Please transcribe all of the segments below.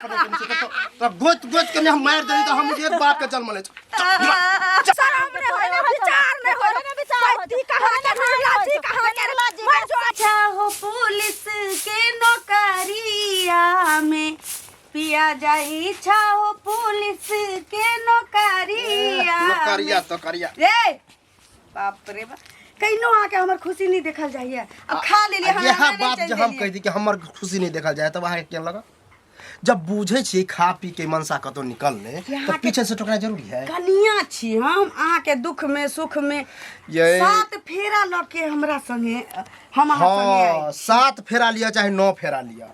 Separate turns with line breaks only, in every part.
तोरा गोत गोत के हम मार देली त हम एक बाप के जन्म ले
शरम नहीं होय ना विचार नहीं होय ना विचार ती कहां के लाजी कहां के मैं जो
अच्छा हो पुलिस के नौकरिया में पिया जाई इच्छा हो पुलिस के नौकरिया में।
करिया तो करिया
रे बाप रे बाप कहिनो आके हमर खुशी नहीं देखल जाइए अब खा लेलिए हम
यह बात जे हम कह दी कि हमर खुशी नहीं देखल जाए तब अहाँ के केहन लगत जब बूझे छियै खा पी के मनसा कतौ निकलले
यहाँ
तऽ
के-
पीछे से टोकना जरूरी है
कनिया छी हम अहाँ के दुख में सुख में
ये
सात फेरा लऽ के हमरा संगे हम अहाँ संगे
हाँ
आइ।
सात फेरा लिअ चाहे नौ फेरा लिअ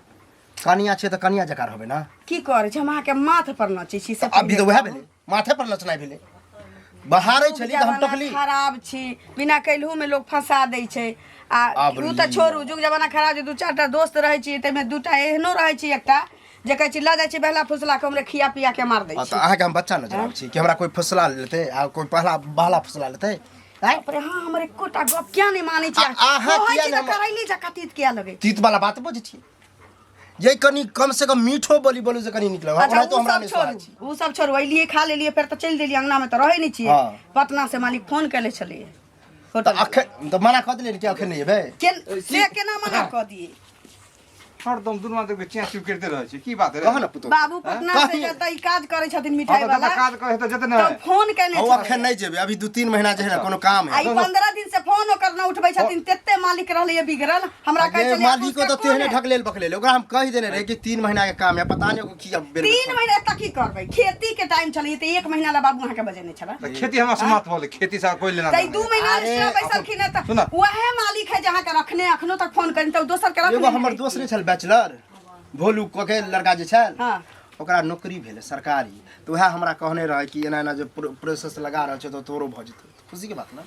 कनिया छियै तऽ कनिया जकाँ रहबै ना
की करै छी हम अहाँके माथ पर नचै छी से
अभी तऽ वएह भेलै माथे पर लचनाइ भेलै बहारै छली तऽ हम
जमाना
टोकली
खराब छी बिना कैलहु में लोग फंसा दै छै आ
आब
उ तऽ
लिअ।
छोड़ू जुग जमाना खराब छै दू चारि टा दोस्त रहै छी ताहिमे दूटा एहनो रहै छी एकटा जे कहै छी लऽ जाइ छी बहला फुसला के हमरे खिया पिया के मार दै
हँ,
छी
तऽ अहाँके हम बच्चा नजर आबै छी कि हमरा कोइ फुसला लेतै आ कोइ पहला बहला फुसला लेतै आँय?
बाप रे हाँ हमर एकोटा गप किया नहि मानै छी
आ- अहाँ
कहै
किया
छी
नहि
तऽ
हमर-
करैली जकाँ तीत किया लगै
तीत वाला बात बुझै छी ये कनी कम से कम मीठो बोली बोलू से कनी निकल
अच्छा
ओना तो
उ
हमरा
सब
नहीं सोहाय छी
छोड़ू उ सब छोड़ू अइलिए खा लेलिए फेर तऽ चलि देलिए अंगना में तऽ रहै नहि छियै
हाँ।
पटना से मालिक फोन केले छलियै
तऽ
होटल
अखन तऽ मना कऽ देलियै कि अखन नहि एबै
से केना मना कऽ दियै
हरदम दुनू आदमी के चें चुप करिते रहै छै की बात रे
कह ने पुतोह
बाबू पटना से
कही।
जतऽ ई काज करै छथिन
हँ
मिठाई
तऽ
वाला
जतऽ काज करै तऽ जेतै ने
तऽ फोन केने
हौ
छलै
अखन नहि जेबै अभी 2-3 महीना जे है ने कोनो काम
आ
है
ई 15 दिन से फोन ओकर न उठबै छथिन तेते मालिक रहलै बिगड़ल हमरा कहै
ये
छलै
मालिको
"अपुस
तऽ
के कोन
तेहने
है?"
ढकलेल बकलेल ओकरा हम कहि देने रहे कि 3 महीना के काम है पता नहीं ओकर की अब बेर
3 महीना तक की करबै खेती के टाइम छलै तऽ 1 महीना ला बाबू अहाँके बजेने छलै
तऽ खेती हमरा समाप्त भऽ गेलै खेती से कोई लेना
तऽ
देना
2
नहि।
महीना
अरे,
एक्स्ट्रा बैसलखिन हँ तऽ
सुन।
वएह मालिक है जे अहाँके रखने अखनो तक फोन करी तऽ दोसर के रखने
एगो हमर
नहि
दोस्त नहि छल बैचलर भोलू कऽ के लड़का जे छल
हँ
ओकरा नौकरी भेलै सरकारी तऽ उएह हमरा कहने रहै कि एना एना जे प्रोसेस लगा रहल छै तऽ तोरो भऽ जेतौ खुशीके बात ने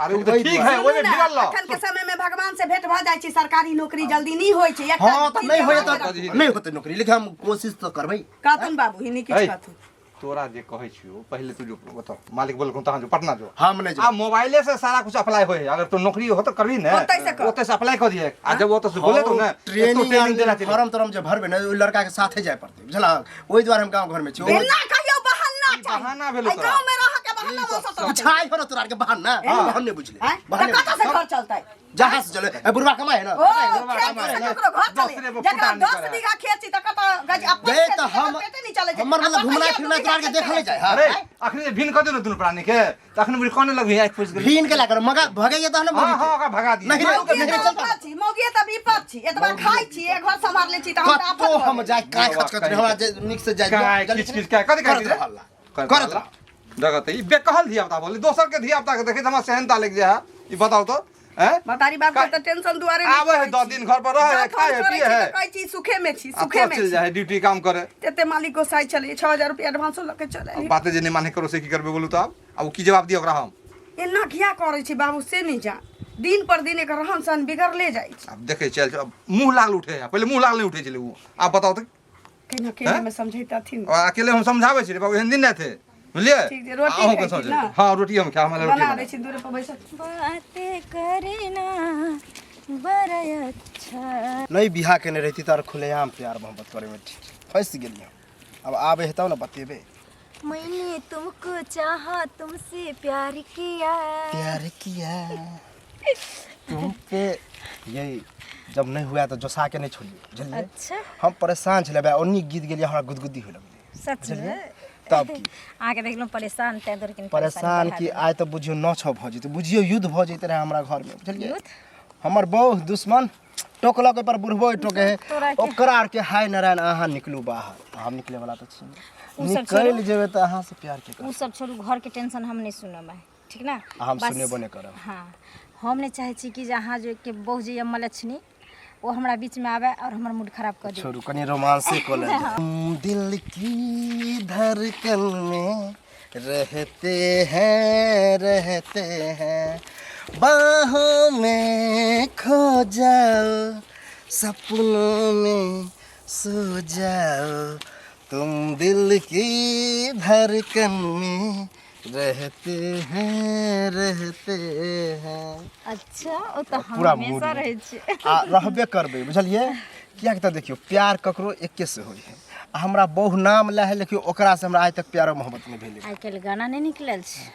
अरे उ तऽ ठीक है
सुनू
ओहिमे
ने,
भिड़ल रह
अखन के समय में भगवान से भेंट भऽ जाइ छै सरकारी नौकरी जल्दी नहीं होइ छै एकटा
हँ तऽ
चीज
नहि होय
के
तऽ नहि होतै नौकरी लेकिन हम कोशिश तऽ करबै
कहथुन बाबू हिनी किछु
है।
कहथुन
तोरा जे कहै छियो पहिले तू जो बताओ मालिक बोलको तहाँ जो पटना जो
हम नहीं
आ मोबाइले से सारा कुछ अप्लाई होए अगर तू नौकरी हो तो करबी ने
ओतै से कर।
ओतै से अप्लाई कर दिए आ जब ओतै से बोले तो ने
ट्रेनिंग
ट्रेनिंग देना चाहिए
फॉर्म तोरम जे भरबै ने ओहि लड़का के साथे जाय पड़तै बुझलहक ओहि दुआरे हम गाँव घर में छी ओ-
एना कहियो बहाना
ई
चाही
बहाना भेलो
एहि
तोरा।
गाँव में रह के बहाना मौसा तोरा
पुछाइ हो ना तोरा आरके बहाना बहाने बुझले
आँय? तऽ
बहाने
कतऽ से घर चलतै
जहाँ से चले ए बुढ़वा कमाए है ना
ओ खेत
कमाए
से
है ना
ककरो घर चले
दोसरे पर
जकरा
फुटानी
10
करे।
बीघा खेत छी तऽ कतऽ गज अपन
गए
खेत
तऽ
छी,
हम
तकर पेटे नहि चलै छै
हमर मतलब
अपन
घुमना
भैया
फिरना
दू
तोरा आरके
बीघा
देखल नहि
खेत
जाय
अरे अखनी जे भिन कर दे ने दुनू प्राणी के तऽ अखनी बुढ़ी कोने लगबी आँखि फुसि गेलै
भीन के ला कर मगा भगैया तहन ने
हाँ
भगेतै।
हाँ ओकरा भगा दिए
नहीं रे,
मौगिए
नहीं
तऽ
चलता।
औकात छी मौगिए तऽ विपद छी एतबा खाइ छी एक घर सम्हार लै छी तऽ हम तऽ
कतौ
आफत भऽ
हम
गेल।
जाय काय खच खच हमरा जे नीक से जाय
काय
जल्दी
किच किच काय कथी
करत
काय
रह हल्ला करत रह
जगत ई बेकहल धिया पुता बोले दोसर के धिया पुता के देखै तऽ हमरा सेहनता लागि जाइ है ई बताउ तऽ हैं
महतारी बाप के तऽ टेंशन दुआरे नहि
आबै है
करै
10
छी।
दिन घर पर रहै है
जब फोन
खाए है
करै
पिए
छी
है
तऽ कहै छी सुखे में छी
आ
सुखे
तब
में
चलि
छी
जाइ है ड्यूटी काम करे
तेते मालिक गोसाइ छलै 6000 रुपया एडवांसो लऽ के चल
अब
एलियै
बाते जे नहि माने करो से की करबै बोलू तऽ आब आब ओ की जवाब दिअ ओकरा हम
एना किया करै छी बाबू से नहि जान दिन पर दिन एकर रहन सहन बिगड़ले जाइ छै
आब देखै चल आब मुँह लागल उठे है पहिले मुँह लागल नहि उठै छलै ओ आब बताउ तऽ
केना केना में समझैतथिन
और अकेले हम समझाबै छी रे बाबू एहन दिन नहि थे बुझलियै
ठीक छै, रोटी
अहूँके
खाइ छी
समझेबै।
ने?
हाँ रोटी हम खायब हमरा रोटी
बना
बना
दै छी दूरे पर बैसल
बातें करना बड़ा अच्छा
नहीं बियाह केने रहती तऽ आर खुलेआम प्यार मोहब्बत करे में ठीक फंसि गेलियै अब आबे हेतौ ने बतेबे
मैंने तुमको चाहा तुमसे प्यार किया
प्यार किया तुम पे ये जब नहीं हुआ तो जोसा के नहीं छोड़िए बुझलिए
अच्छा
हम परेशान छलै बा ओन्नी गीत गेलियै हमरा गुदगुदी होय लगलै
सच में
तब की
अहाँके देखलहुँ परेशान तैं दुआरे कनि
परेशान
बढ़ा
कि
देलहुँ।
आइ तऽ बुझियौ नौ छओ भऽ जेतै बुझियौ युद्ध भऽ जैते रहै हमरा घरमे बुझलियै
युद्ध?
हमर बहु दुश्मन टोकलक ओहिपर बुढ़बो टोके है
तोरा के-
ओकरा आरके हाय नारायण अहाँ निकलू बाहर हम निकले वाला तऽ छी
उ सब
निकलि
छोड़ू।
जेबै तऽ अहाँ से प्यार के
उ सब छोड़ू घरके टेंशन हम नहि सुनब आइ ठीक ने
आ हम
बस-
सुनेबो नहि करब।
हाँ हम नहि चाहै छी कि जे अहाँ जे के बहु जे यऽ मलक्षणी ओ हमरा बीचमे आबै आओर हमर मूड खराब कऽ दे
छोड़ू कनि रोमांसे कऽ लेल जाय। तुम दिल की धड़कन में रहते हैं रहते हैं बाहों में खो जाओ सपनों में सो जाओ तुम दिल की धड़कन में रहते हैं रहते हैं
अच्छा ओ तऽ हम
पूरा
हमेशा
मूड में।
रहै छियै
आ रहबे करबै बुझलियै किएक तऽ देखियौ प्यार ककरो एके से होइ है आ हमरा बहु नाम लै है, लेकिन ओकरासँ हमरा आइ तक प्यारो मोहब्बत नहि भेलै।
आइ काल्हि गाना नहि निकलल छै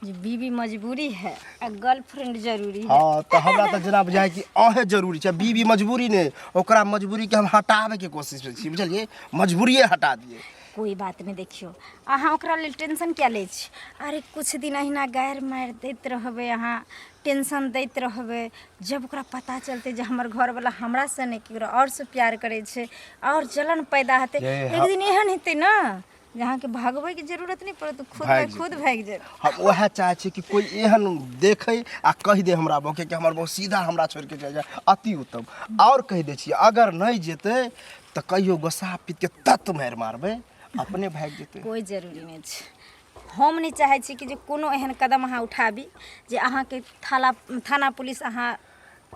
जे बीवी मजबूरी है आ गर्लफ्रेंड जरूरी है।
हाँ, तऽ हमरा तऽ जेना बुझाइ कि अहें जरूरी छै, बीवी मजबूरी नहि। ओकरा मजबूरीके हम हटाबैके कोशिशमे छी, बुझलियै? मजबूरिए हटा दियै।
कोई बात नहीं, देखियो अहाँ ओकरा लेल टेंशन किया लै छी? अरे कुछ दिन अहिना गारि मारि दैत रहबै, अहाँ टेंशन दैत रहबै, जब ओकरा पता चलतै जे हमर घरवला हमरासँ नहि ककरो आओरसँ प्यार करै छै, आओर जलन पैदा हेतै।
ये
एक दिन एहन हेतै ने जे अहाँके भागबैके जरूरत नहि पड़त, खुद
भागि
ब खुद भागि जायत।
हम उएह चाहै छी कि कोइ एहन देखै आ कहि दे हमरा बहूके कि हमर बहू सीधा हमरा छोड़िके चलि जाय, अति उत्तम। आओर कहि दै छी, अगर नहि जेतै तऽ कहियो गोस्सा पीतके तत मारि मारबै, अपने भागि जेतै।
कोइ जरूरी नहि छै। हम नहि चाहै छी कि जे कोनो एहन कदम अहाँ उठाबी जे अहाँके थाला थाना पुलिस अहाँ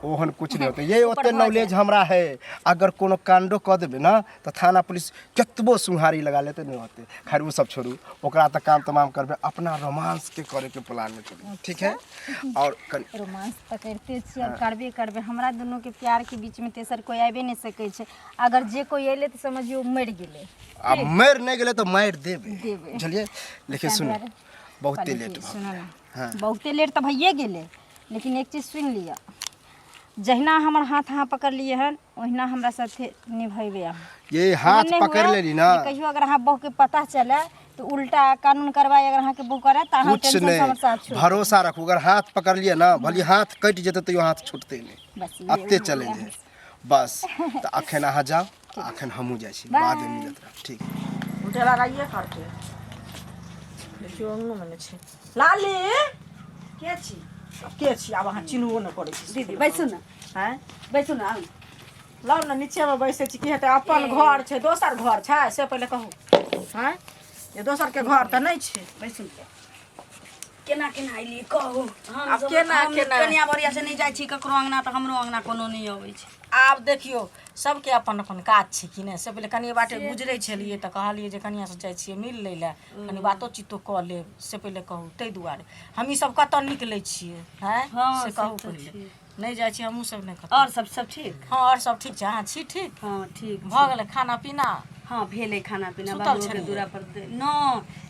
ओहन कुछ नहीं होते। ये
ऊपर
ओते
भऽ
नॉलेज
जाए।
हमरा है, अगर कोनो कांडो कऽ देबै ना तऽ थाना पुलिस कतबो सुहारी लगा लेते नहीं होते। खैर वो सब छोड़ू, ओकरा तऽ काम तमाम करबै, अपना रोमांस के करे के प्लान में चलू, ठीक है? और
रोमांस तऽ करिते छियै आओर करबे करबै। हमरा दुनूके प्यारके बीचमे तेसर कोइ आबिए नहि सकै छै। अगर जे कोइ अयलै तऽ समझियौ मरि गेलै।
आ मरि नहि गेलै तऽ मारि देबै,
देबै।
बुझलियै? लेकिन
ताहि
सुनू,
दुआरे
बहुते
कहलियै
लेट
कि
भऽ
सुनू
गेलै।
ने,
हाँ।
बहुते लेट तऽ भइए गेलै, लेकिन एक चीज सुनि लिअ, जहिना हमर हाथ अहाँ पकड़लियै हन ओहिना हमरा साथे निभेबै अहाँ।
ये हाथ
एहन नहि
पकड़
हुए
लेली ना
जे कहियो अगर अहाँ बहूके पता चले तऽ उल्टा कानून कार्रवाई अगर अहाँके बहू करे तऽ अहाँ
कुछ
टेंशन से हमर साथ
नहीं,
छोड़
भरोसा रखू, अगर हाथ पकड़ लिया ना, भले हाथ कटि जेतै तैयो हाथ छूटतै नहि।
बस ये
अते चैलेंज है बस। तऽ अखन अहाँ जाउ, अखन हमहूँ जाइ छी, बादमे मिलत रहब, ठीक?
उठे लगाइए करके देखियौ, अंगनो मे छै। लाली के छी? के छी? आब अहाँ चिन्हबो नहि करै छी।
दीदी बैसू ने।
आँय?
बैसू ने, आउ।
लाउ ने, नीचेमे बैसै छी। की हेतै, अपन घर छै, दोसर घर छै से पहिले कहू। आँय, जे दोसरके घर तऽ नहि छै।
बैसू। केना केना अयलियै कहू?
आब केना
हम
केना?
कनिया बरिया से नहि जाइ छी ककरो अंगना, तऽ हमरो अंगना कोनो नहि अबै छै।
आब देखियौ, सबके अपन अपन काज छै कि नहि? से पहिले कनिए बाटे गुजरै छलियै तऽ कहलियै जे कनियासँ जाइ छियै मिल लै लए, कनि बातो चीतो कऽ लेब। से पहिले कहू, ताहि दुआरे हम ई सब कतऽ निकलै छियै? आँय?
हँ,
से
से
कहू
तऽ
पहिले।
छै।
नहि जाइ छियै हमहूँ सब नहि कतौ।
आओर सब सब ठीक?
हँ, आओर सब ठीक छै। अहाँ छी ठीक?
हँ, ठीक।
भऽ गेलै खाना पीना?
हँ, भेलै खाना पीना।
सुतल
बाबूके
छलियै?
दूरा पर न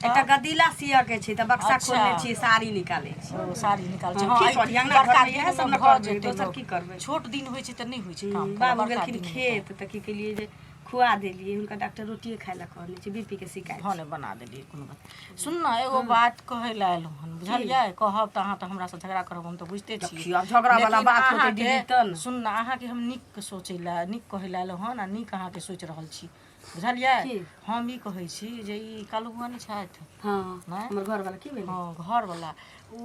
एकटा गदीला सियऽ के छै तऽ बक्सा
अच्छा।
खोलने छी, साड़ी निकालै छी।
ओ, साड़ी निकाल छै।
हँ,
हँ,
की करी, अङ्गना
बड़का
घरमे इएह
दिनमे
सब ने
भऽ
करबै,
जेतै
दोसर
लोक।
की करबै?
छोट दिन होइ छै तऽ नहि होइ छै काम करल,
बाबू
बड़का
गेलखिन
दिन हेतै।
खेत तऽ की केलियै जे खुआ देलियै हुनका, डॉक्टर रोटिए खाय लए कहने छै, बीपी के शिकायत।
हँ, नहि बना देलियै, कोनो बात। सुन ने, एगो बात कहै लए एलहुँ हन, बुझलियै? कहब तऽ अहाँ तऽ हमरासँ झगड़ा करब, हम तऽ बुझिते छियै।
देखियौ, आब झगड़ा वाला
लेकिन
बात होतै
अहाँके-
दीदी तऽ ने।
सुन ने, अहाँके हम नीक सोचै लए, नीक कहै लए एलहुँ हन आ नीक अहाँके सोचि रहल छी, बुझलियै?
की?
हम ई कहै छी जे ई कलुआ नहि छथि?
हँ।
नहि?
हमर घरवाला की भेलै?
हँ, घरवला ओ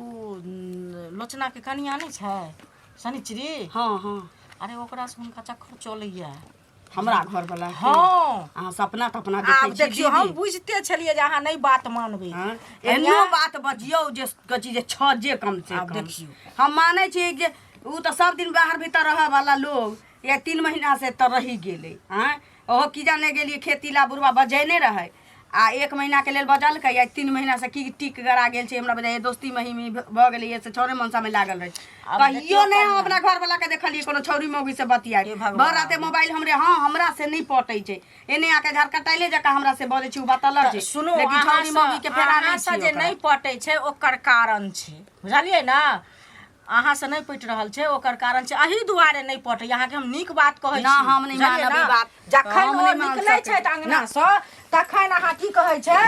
लोचनाके कनिया नहि छै, शनिचरी?
हँ हँ।
अरे, ओकरासँ हुनका चक्कर चलैया।
हमरा घरवाला?
हँ।
अहाँ सपना तपना देखै
आब
छी
देखियौ, हम
दीदी?
बुझिते छलियै जे अहाँ नहि बात मानबै।
हँ? एहनो बात बजियौ जे कहै छी जे छह जे कम से
आब
कम
देखियौ।
हम मानै छियै जे ओ तऽ सब दिन बाहर भीतर रहऽ वाला लोग या 3 महीना से तऽ रहि गेलै। आँय, ओहो की जाने गेलियै, खेती ला बुढ़वा बजेने रहै आ 1 महीना के लेल बजलकै, आ 3 महीना से की टिक गड़ा गेल छै हमरा बजाय, दोस्ती महीमी भऽ गेलै, से छौरे मनसा में लागल रहै।
आब
कहियो
देखियौ
नहि हम
कनिया।
अपना घरवाला के देखलियै कोनो छौरी मौगी से बतियाइ।
हे भगवान।
भर राते मोबाइल हमरे, हाँ, हमरा से नहि पटै छै, एने आके झरकटाइले जकाँ हमरा से बजै छै, ओ बात अलग छै,
सुनू,
लेकिन छौरी मौगी के फेरा नहि
अहाँसँ
छियै
जे
ओकरा।
नहि पटै छै ओकर कारण छै, बुझलियै ने? अहाँसँ नहि पटि रहल छै ओकर कारण छै, एहि दुआरे नहि पटै। अहाँके हम नीक बात कहै
ना,
छी,
हम नहि
बुझलियै
मानब
ने?
ई बात।
जखन
हम
ओ
नहि मान
निकलै
सकै।
छै अंगनासँ तखन अहाँ की कहै छै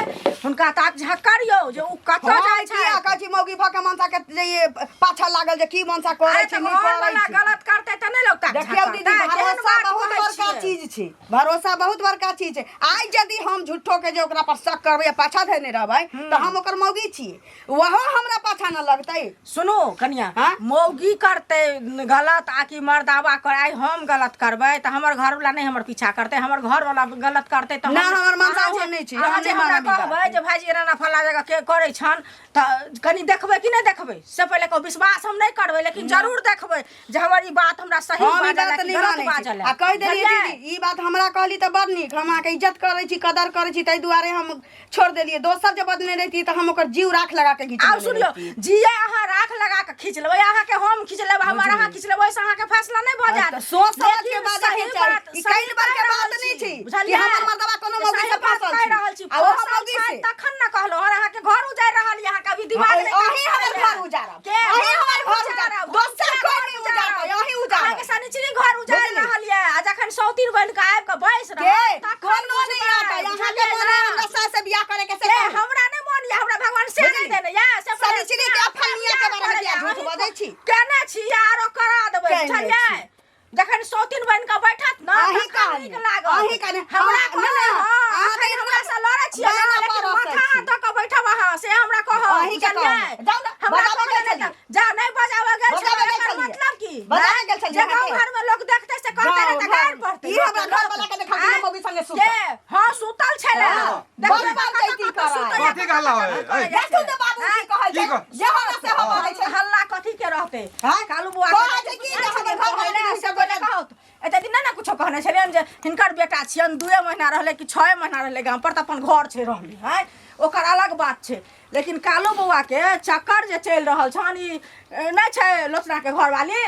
हुनका ताक झाँक करियौ जे ओ कतऽ
हम
जाइ छै।
किया कहै छी मौगी भऽ के मनसा के जे ये पाछा लागल जे की मनसा करै
अरे
छै
तऽ
नहि करै
घरवला
छै।
गलत करतै तऽ नहि लोक ताक झाँक
देखियौ दीदी,
करतै? केहन
भरोसा
बात
बहुत
कहै
बड़का
छियै?
चीज छै, भरोसा बहुत बड़का चीज छै। आइ यदि हम झूठो के जे ओकरा पर शक करबै आ पाछा धयने रहबै तऽ हम ओकर मौगी छियै, वहो हमरा पाछा न लगतै।
सुनू कनिया,
हाँ?
मौगी करतै गलत आ कि मर्दाबा कर? आइ हम गलत करबै तऽ हमर घरवला नहि हमर पीछा करतै, हमर घरवला गलत करतै तऽ
ना, हमर मनसा मनसा
अहाँ
ओहन
जे-
नहि छै
अहाँ
हम
जे
नहि
हमरा
मानब ई बात।
कहबै जे भाइजी एना एना फल्ला जगह के करै छन तऽ कनि देखबै कि नहि देखबै से पहिले कहू विश्वास हम नहि करबै लेकिन जरूर देखबै जे हमर ई बात हमरा सही
हम ई
बाजल
बात
है कि
नहि
गलत
मानै छी
बाजल है
आ कहि देलियै
बुझलियै?
दीदी ई बात हमरा कहली तऽ बड़ नीक हम अहाँके इज्जत करै छी कदर करै छी ताहि दुआरे हम छोड़ देलियै दोसर जे बदने रहिती तऽ हम ओकर जीव राख लगा के घीच
आब
लेने
सुनियौ
रहिती।
जिये अहाँ राख लगा के खींच लेबै अहाँके हम खींच लेबै हमर अहाँ खींच लेबै ओहिसँ अहाँके फैसला नहि भऽ जायत
तऽ सोच समझ के
लेकिन
बाजऽ के
सही
चाही।
बात-
ई
सही
कैल बार के
कहि
बात
रहल
नहि
छी,
छी
बुझलियै?
कि हमर मर्दबा कोनो मौगी
सही
से
बात
फंसल
कहि
छी।
रहल छी
आ ओहो
फंसल
मौगी
छै
से।
तखन ने कहलहुँ और अहाँके घर उजाड़ि रहल यऽ अहाँके अभी दिमाग
अहीं
नहि काम
हमर
करैए।
घर उजाड़ब।
के?
अहीं हमर
हम
घर उजाड़ब। दोसर
हम
कोइ नहि
उजाड़ब।
उजाड़तै, अहीं उजाड़ब।
अहाँके शनिचरी घर उजाड़ि
बुझलियै?
रहल यऽ आ जखन सौतीन बनि कऽ आबि कऽ बैस
के
रहत तखन
कोनो नहि
बुझबै,
आता अहाँके
बुझलियै
मन
ने?
है हमरा सास से बियाह करे के से
के
कहू।
हमरा नहि मन यऽ हमरा भगवान से नहि
बुझली?
देने यऽ से पहिले
शनिचरी के फलनिया के बारे में किया झूठ
अहीं
बजै छी?
केने छी आरो करा देबै
केने
बुझलियै
छी।
जखन सौतीन बनि कऽ बैठत ने
अहीं
तखन
कहलियै,
नीक लागत
अहीं कहलियै।
हमरा
हाँ,
कहने
ना,
हँ
अहाँ
अखन
तऽ
हमरा से लड़ै छियै
बाना
ने लेकिन
पर हँसै
माथा
छी।
हाथ धऽ कऽ बैठब अहाँ से हमरा कहब
अहीं के
बुझलियै
कहब। जाउ ने,
हमरा
बजाबै
कहने
गेल
नहि
छलियै।
तऽ जा नहि बजाबै गेल
बजाबै
छलियै
गेल
एकर
छलियै।
मतलब की
बजाबै गेल छलियै
जे गाँव
अहाँके।
घर में लोक देखतै से कहतै ने तऽ
गाँव
गारि
घर-
पड़तै
ई हमरा घरवला के देखलखिन
आँय?
मौगी संगे सुतल।
के हँ सुतल छलै
हाँ,
देखबै
बड़ बार
कतऽ
जैती
कतऽ
कराय।
सुतैया,
कथी के हल्ला
कतऽ
होय?
कतऽ
ऐ,
देखू ने बाबू की कहै
की
छै
कह-
जे हमरा से हम बाजै छै
हल्ला कथी के रहते
हाँ?
कालू बुआ
कहै छै कि जे हमर घरवला
पहिले से पहिले कहू एते दिन नहि ने कुछो कहने छलियनि जे हिनकर बेटा छियनि दुए महीना रहलै कि छए महीना रहलै गाम पर तऽ अपन घर छै रहलै हँ ओकर अलग बात छै लेकिन कालू बौआके चक्कर जे चलि रहल छनि ई नहि छै लोचनाके घरवाली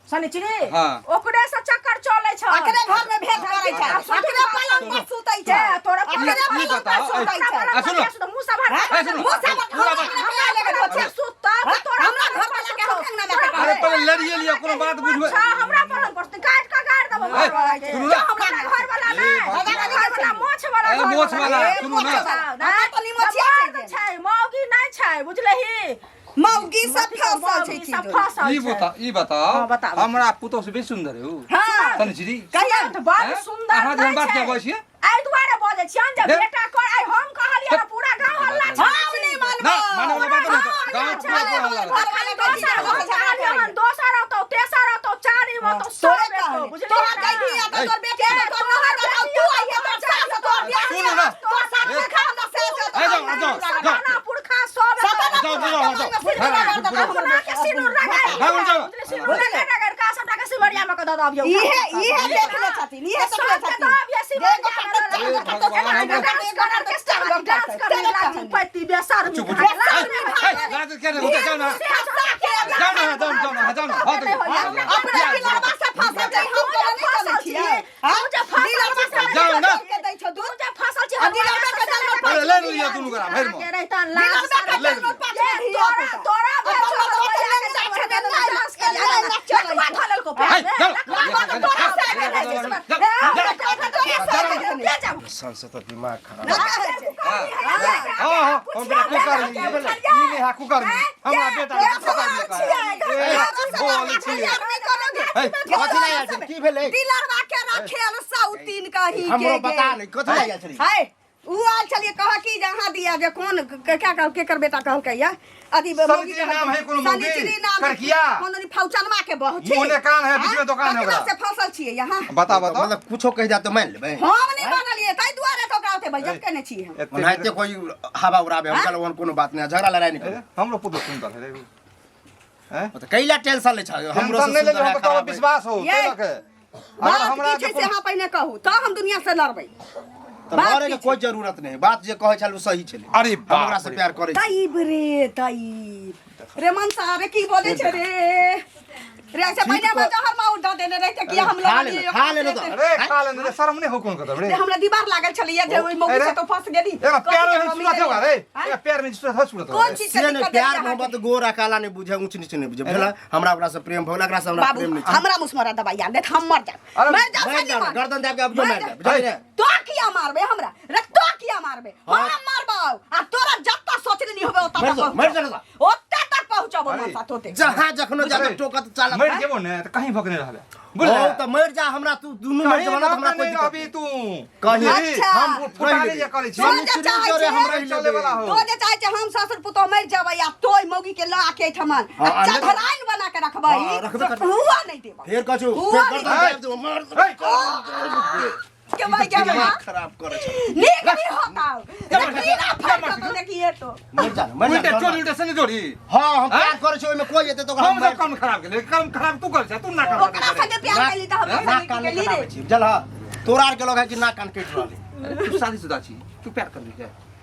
शनिचरी
हाँ।
ओकरे से चक्कर चलै छै
अकरे घर में भेंट करै छै अकरे पलंग पर सुतै छै
के तोरा
अकरे
ई
पलंग पर
बताओ,
सुतै
ऐ,
छै
आ सुनो।
मुँह सभार
ऐ, सुनो।
मुँह सभार
पूरा बात-
हमरा लगे
हमरा
छै।
सुतब तोरा
हमरा घर वाला के हम अंगना में के
अरे पहिले लड़िए लिअ कोनो बात बुझबै
अच्छा हमरा पलंग पर सुतै, काटि कऽ गाड़ि देबौ
ऐ,
घरवाला के।
सुनू ना।
हमरा घर वाला नहि
ए,
हमरा घर वाला मोछ वाला
ए,
घर
मोछ वाला,
ए,
सुनू ना।
मोछ वाला,
हमरा तऽ निमोछिया छै
मर्द छै मौगी नहि छै बुझलही
मौगी सब फसल छै
मौगी
की
सब
जोड़ी।
फसल
ई
छै
बता ई बताओ
हाँ, बताबू।
हमरा पुतोह से बेसी सुंदर है उ
हाँ।
तनश्री
कहिया
तऽ बड़
हैं?
सुंदर
अहाँ जेहन
नहि
बात
छै।
किया बजै छियै?
एहि दुआरे बजै छियनि जे
हे।
बेटा कर आइ हम कहलियै ने पूरा गाँव हल्ला छै
हम नहि मानबै
ना माने वाला बात नहीं है। गाँव पूरा पूरा हल्ला रहता।
अखन दोसर हम कहलियै हन दोसर औतौ तेसर औतौ चारिम औतौ सब
तोरे
एतौ
कहने
बुझलियै
तोरा
ने?
जइभी आ तऽ तोर बेटी
के
के तोर नहर बताउ तू आइहे तोर सास तोर बियाह
सुनू ना।
तोर सास देखा हमरा सास
ए, जाओ, जाओ, जाओ।
सताना पुरखा सब एतौ।
सताना
जाओ, जाओ, जाओ।
पुरखा
अपना के सिनुर रगड़ि
भागो, जाओ।
बुझलियै, सिनुर रगड़ि रगड़ि कऽ सबटा के सिमरिया मे कऽ दऽ दबियौ
इहे इहे देखले छथिन इहे देखले
सबके
छथिन
दऽ अबियै सिमरिया मे
हे भगवान, हमरा-
डांस कर ऑर्केस्ट्रा वाली डांस कर लाजी पैती बेसर
चुप हो जाओ। ए, ए, लाज के नहीं होता, जाओ ना। जाओ ना, जाओ, जाओ ना, जाओ ना। हाँ, तो-
अपना दिलवा से फसल छै हम तोरा नहि जानै छियै
जाओ ना।
के दै छौ दूध
जे फसल छी
आ दिलवा के जन्म
अरे ले लिअ दुनू गोरा भरि मोन।
दिलवा के
ले
जन्म
लिअ।
पाछे
तोरा तोरा भेल छौ
हे, जाओ।
सन से तो दिमाग खराब
हाँ, हाँ, हम बेटा कुकर्मी, ई नहि है कुकर्मी। हमरा बेटा के कुकर्मी कहै। ए, बोल छियै। हे,
कथी लए आयल छली? की भेलै
दिलरवा के रखेल सौतीन कही के
हमरो बता नहि कथी लए आयल छली
है उ आयल छलियै कह की जे अहाँ दिया जे कोन क्या कह केकर बेटा कहलकै या अथी
सनिचरी नाम है कोनो मौगी?
सनिचरी नाम
करकिया?
कोन दनी फौचनमा के बहु छी
मुँह ने कान है, बीच में दोकान है
ककरा
ओकरा।
से फसल छियै यहाँ
बता बताओ
मतलब कुछो कहि जा तऽ मानि लेबै
हम नहि मानलियै ताहि दुआरे तऽ ओकरा ओते बेइज्जत केने छियै हम
एते-
ओनाहिते कोई हवा उड़ाबे हम चल ओहन कोनो बात नहि झगड़ा लड़ाई नहि
ए,
करू
हमरो पुतोह सुंदर है रे उ। हैं?
तऽ कैला टेंशन लै छ हमरो
टेंशन
से
नहि
सुंदर
लेलियै,
है
हम तोरा
खराब है।
विश्वास हो
ये।
तै लऽ के। अगर
बात
हमरा
की छै से अहाँ पहिने कहू तऽ हम दुनिया से लड़बै
तऽ
बात
लड़े
की
के
छै?
कोई जरूरत नहीं बात जे कहै छल ओ सही छलै
अरे
हम ओकरा
बाप
से
रे।
प्यार करै छी
दैब रे दैब रे मनसा रे की बोलै छै रे रे ऐसे पहिने हमरा जहर माउर दऽ देने रहिते कि हम
खा
लड़लियै
लेने, खा लेने तऽ।
अरे खा लेने रे शर्म नहीं हो कोन करब रे
रे हमरा दीवार लागल छलैया जे ओहि मौगी से
अरे।
तो फंस गेली
एकरा प्यार
कथी के
में
कमी
सूरत होगा रे
आँय?
एकरा प्यार में सूरत हो सूरत
कोन
होगा
चीज के
से नहि
दिक्कत
प्यार
देलियै
मोहब्बत
अहाँके?
गोरा काला नहि बुझे ऊँच नीच नहि बुझे भेला हमरा ओकरा से प्रेम भऽ गेल एकरा से हमरा
बाबू
प्रेम नहि छै
हमरा मुसमरा दवाई आन देत हम मर जाब
अरे,
मर जाब
मारि जाब
सनीमा।
गर्दन दाबि के अबियो
मर
मारि
जाब।
जाब बुझलियै ने
तो किया मारबे हमरा रे तो किया मारबे
हाँ।
हम मारबौ आ तोरा जत्ता सोचले नहीं होबे ओत्ता
मरि
तक
जाओ, मरि जाओ ना।
ओत्ता तक पहुंचबो
अरे।
मनसा तोते
जहाँ जखनो जाके
अरे,
टोकत चालत
मर जेबो ने त कहीं भकने रहबे
हो तऽ मरि जा हमरा तू दुनू मरि
कहीं
जेबऽ ना तऽ हमरा
भकने
कोई दिक्कत
रहबी
नहि।
तू
कहीं
अच्छा।
हम
फुटानी जे करै छी
तों जे चाहै
जोरे हम
छियै,
रहि
चले वाला हो
तो जे चाहै छै हम ससुर पुतोह मरि जेबै आ तोय मौगी के लऽ के एहिठमन
हाँ,
आ
आ नहि-
चढ़राइन बना के रखबै
हाँ, रखबे
से
करबै।
हुआ नहीं देबै
फेर कछु
हुआ
फेर
नहीं
गर्दन
देबै।
दाबि देबो, मार देबो।
ए,
के भाई के
दिमाग खराब करे छै।
नीक नहीं होता कीड़ा फाड़ के देखिए तो
मर जा मर
उल्टे
जा।
चोर उल्टे से नहीं जोड़ी।
हां, हम
हैं?
प्यार करे छै, ओइमे कोई एते तो ओकरा
हम
हम
सब काम खराब केले, काम खराब तू कर छै, तू ना कर।
ओकरा संगे प्यार कैली त हमरा
नाक
संगे
कान
की
नहि
केली
कटाबै
रे
छी बुझल ह? तोरा आर के लग है कि नाक कान कटि रहल है?
तू शादीशुदा छी, तू प्यार कर ली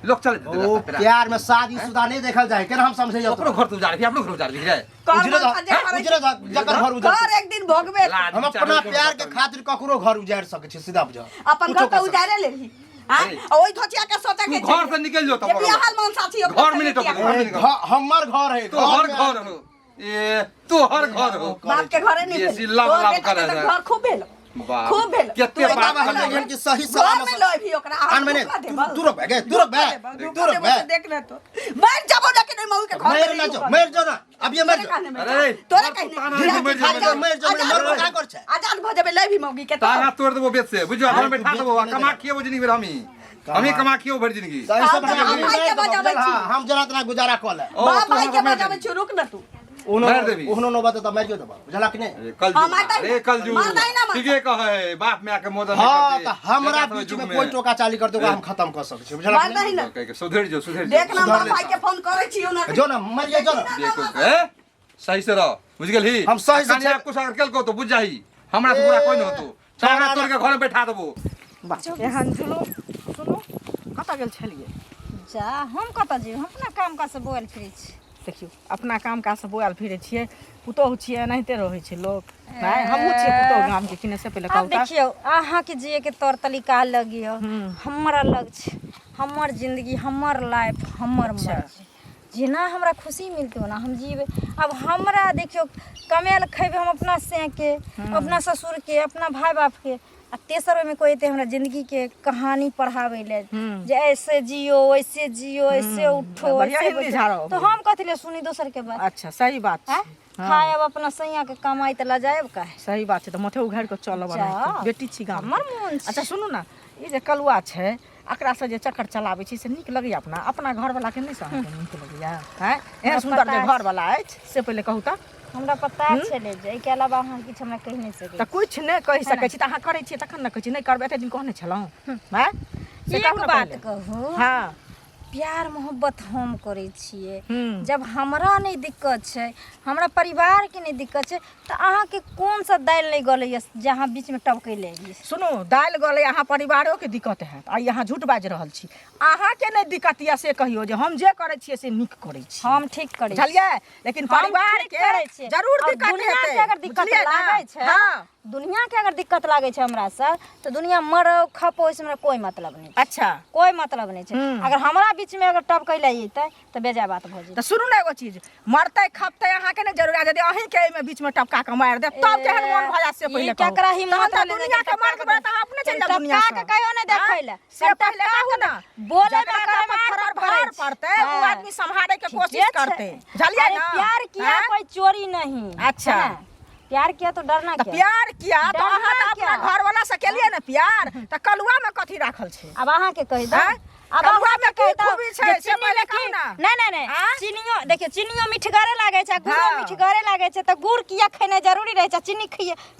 लोग चले देते
ओ
रास्ता पे।
प्यार में शादी शुदा नहीं देखल जाए केना हम समझे
ओकरो घर तू उजाड़ भी, अपनो घर उजाड़ भी रे।
कर
उजरे
मन संजय करै
उजरे जकर घर उजर
कर एक दिन भोगबे।
लाज
हम
विचार
अपना
करो।
प्यार के खातिर ककरो घर उजाड़ सकै छी, सीधा बुझ।
अपन घर
कुछो
त
कर सकै।
उजारे लेलही हां
ए।
ओइ धोचिया के सोचे के
तू घर से निकल जो
जे
तब।
बियाहल मन साथी ओकरा
घर में नहीं
संगे
टोके।
बियाह।
ए, हमर घर है।
तोहर
में-
घर हो, ए तोहर घर हो।
बाप के घरे नहीं
ये
भेल।
सिल्ला
तोहर
बलाप
बेटा के
करे
त
है।
घर खूब भेल।
बाप।
खूब भेल।
केते
तू
बाप
बाबा
भेल।
हम जहन कि सही
घर
सलामत
में लय भी ओकरा
आन
हम
मने
धोखा देबो।
तू रुक बे गे, तू रुक बे, तू रुक बे।
देख ले तो मर जाबो, लेकिन ओइ मऊ के घर
मर ना जो, मर जो ना, अब ये मर जो।
अरे,
तोरा
तू
कहने
ताना दे, मर जा, मर जा।
मर जो, मर का कर छै?
आजाद भ जेबे लय भी मौगी के तो
ताना तोड़ देबो बेच से बुझो, घर में बैठा
तू
देबो आ
बेच
कमा
नहीं।
खिएबो जिंदगी भर। हमी कमा खिएबो भरि जिंदगी।
सही से
हम
बना
हम भाई के बजाबै छी।
हम जना तना गुजारा कऽ ले।
ओ,
बाप
तू
भाई के
हमरा मारि
बजाबै
देबही।
छी, रुक न तू।
ओहनो
मारि देबही।
ओहनो नौबत तऽ मारियो देबऽ, बुझलक कि नहि?
अरे कल
हाँ, मारतै
अरे कल
ना। मारतै ना, मारतै।
ठीके कहै बाप माय के मोदन नहीं
हाँ
करते।
तऽ हमरा
बेटा सब
बीच
युग
में कोई टोका चाली करते ओकरा हम खत्म कऽ सकै छी, बुझलक
मारतै
कि नहि?
ना।
कह के सुधरि जो, सुधरि जो।
देख ना,
सुधर
बाप
ले।
भाई के फोन करै छी ओना।
जो ना, मरिए जो ना।
बेवकूफ, ए? सही से रह, बुझ गेलही?
हम सही से
कनिया कुछ अगर केलको तो बुझ जाही, हमरा से बुरा कोई न होतो। ताना तोड़ के घर में बैठा देबो।
बाप एहन जुलूम। सुनू, कतऽ गेल छलियै?
जा, हम कतऽ जेबै? हम अपना काम काज से बोअल फिरै छी।
देखियौ, अपना काम काजसँ बौआयल फिरै छियै, पुतोहु छियै, एनाहिते रहै छै लोक। नहि, हमहूँ छियै पुतोहु गामके कि नहि, से पहिले
आब
कहू तऽ।
देखियौ, अहाँके जियैके तौर तरीका अलग यऽ, हमर अलग छै। हमर जिन्दगी, हमर लाइफ, हमर मर्जी। जेना हमरा खुशी मिलतै ओना हम जीबै। आब हमरा देखियौ, कमायल खयबै हम अपना सेके, अपना ससुरके, अपना भाय बापके, आ तेसर ओहिमे कोइ एतै हमरा जिन्दगीके कहानी पढ़ाबै लए जे ऐसे जियो, ऐसे जियो, ऐसे उठो,
बढ़िआँ
ऐसे
हिन्दी
बैठो।
झाड़ो।
तऽ हम कथी लए सुनी दोसरके बात?
अच्छा, सही बात छै।
आँय? खायब अपना सैयाके कमाइ तऽ लजायब काहे?
सही बात छै, तऽ माथे उघारि कऽ चलब
जा।
एनाहिते। बेटी छी गाम।
हमर मोन छै।
अच्छा सुनू ने, ई जे कलुआ छै, एकरासँ जे चक्कर चलाबै छी से नीक लगैया? अपना अपना घरवलाके नहि से अहाँके नीक लगैया? आँय, एहन सुन्दर जे
पता छै।
घरवला अछि, से पहिले कहू तऽ।
हमरा पता छलै जे एहिके अलावा अहाँ किछु हमरा कहि नहि सकै।
तऽ किछु नहि कहि सकै छी तऽ अहाँ करै छियै तखन ने कहै छी। नहि करबै, एते दिन कहने छलहुँ? आँय, से
एक
कहू ने
बात
पहिले।
कहू?
हँ।
प्यार मोहब्बत हम करै छियै।
हूँ।
जब हमरा नहि दिक्कत छै, हमरा परिवारके नहि दिक्कत छै, तऽ अहाँके कोन सा दालि नहि गलैया जे अहाँ बीचमे टपकै लए एलियै?
सुनू, दालि गलै अहाँ परिवारोके दिक्कत हैत। आइ अहाँ झूठ बाजि रहल छी। अहाँके नहि दिक्कत यऽ से कहियौ जे हम जे करै छियै से नीक करै छी।
हम ठीक करै छी।
बुझलियै? लेकिन
हम
परिवार
ठीक करै
के
छियै।
जरूर
और
दिक्कत
दुनिया
हेतै,
के अगर दिक्कत
बुझलियै ने?
लागै छै,
हँ।
दुनिया के अगर दिक्कत लागै छै हमरासँ तऽ दुनिया मरौ खपो, ओहिसँ हमरा कोइ मतलब नहि छै।
अच्छा।
कोइ मतलब नहि छै। अगर हमरा बीचमे अगर टपकै लए अयतै तऽ बेजाय बात भऽ जेतै।
तऽ सुनू ने एगो चीज, मरतै खपतै अहाँके नहि जरूर, यदि अहीँके एहिमे बीचमे टपका के मारि देत तब केहन मोन भऽ जायत से
ई
पहिले कहू।
केकरा हिम्मत
तहन तऽ
भेलै जे
दुनिया के
टपका
मर्द
के
बड़ा तऽ अहाँ अपने चलि जाउ दुनिया
टपका के
सँ।
कहियो नहि देखै लए।
से पहिले कहू ने।
बोले में
जकरा
करे में
कपार
फर्क
पर
पड़ै
भार
छै।
पड़तै ओ
हाँ।
आदमी सम्हारे के
ठीके
कोशिश
छै।
करतै, बुझलियै
अरे
ने?
प्यार किया
आँय?
कोई चोरी नहीं।
अच्छा।
है ना? प्यार किया तो डरना
तऽ
क्या?
प्यार किया तऽ
डरना
अहाँ तऽ अपना
क्या?
घरवाला से केलियै ने प्यार, तऽ कलुआ में कथी राखल छै?
अब अहाँ के कहि दो।
आँय?
अब
कलुआ
अहाँ
में
के
की
कहि दो
खूबी छै
जे
से
चीनी
पहिले
में
कहू
की
ने।
नहीं नहीं नहीं,
आँय?
चीनियो देखियो, चीनियो मिठगरे लागे छै, गुड़ो
हाँ।
मिठगरे लागे छै, तऽ गुड़ किया खेनाइ जरूरी रहै छै, चीनी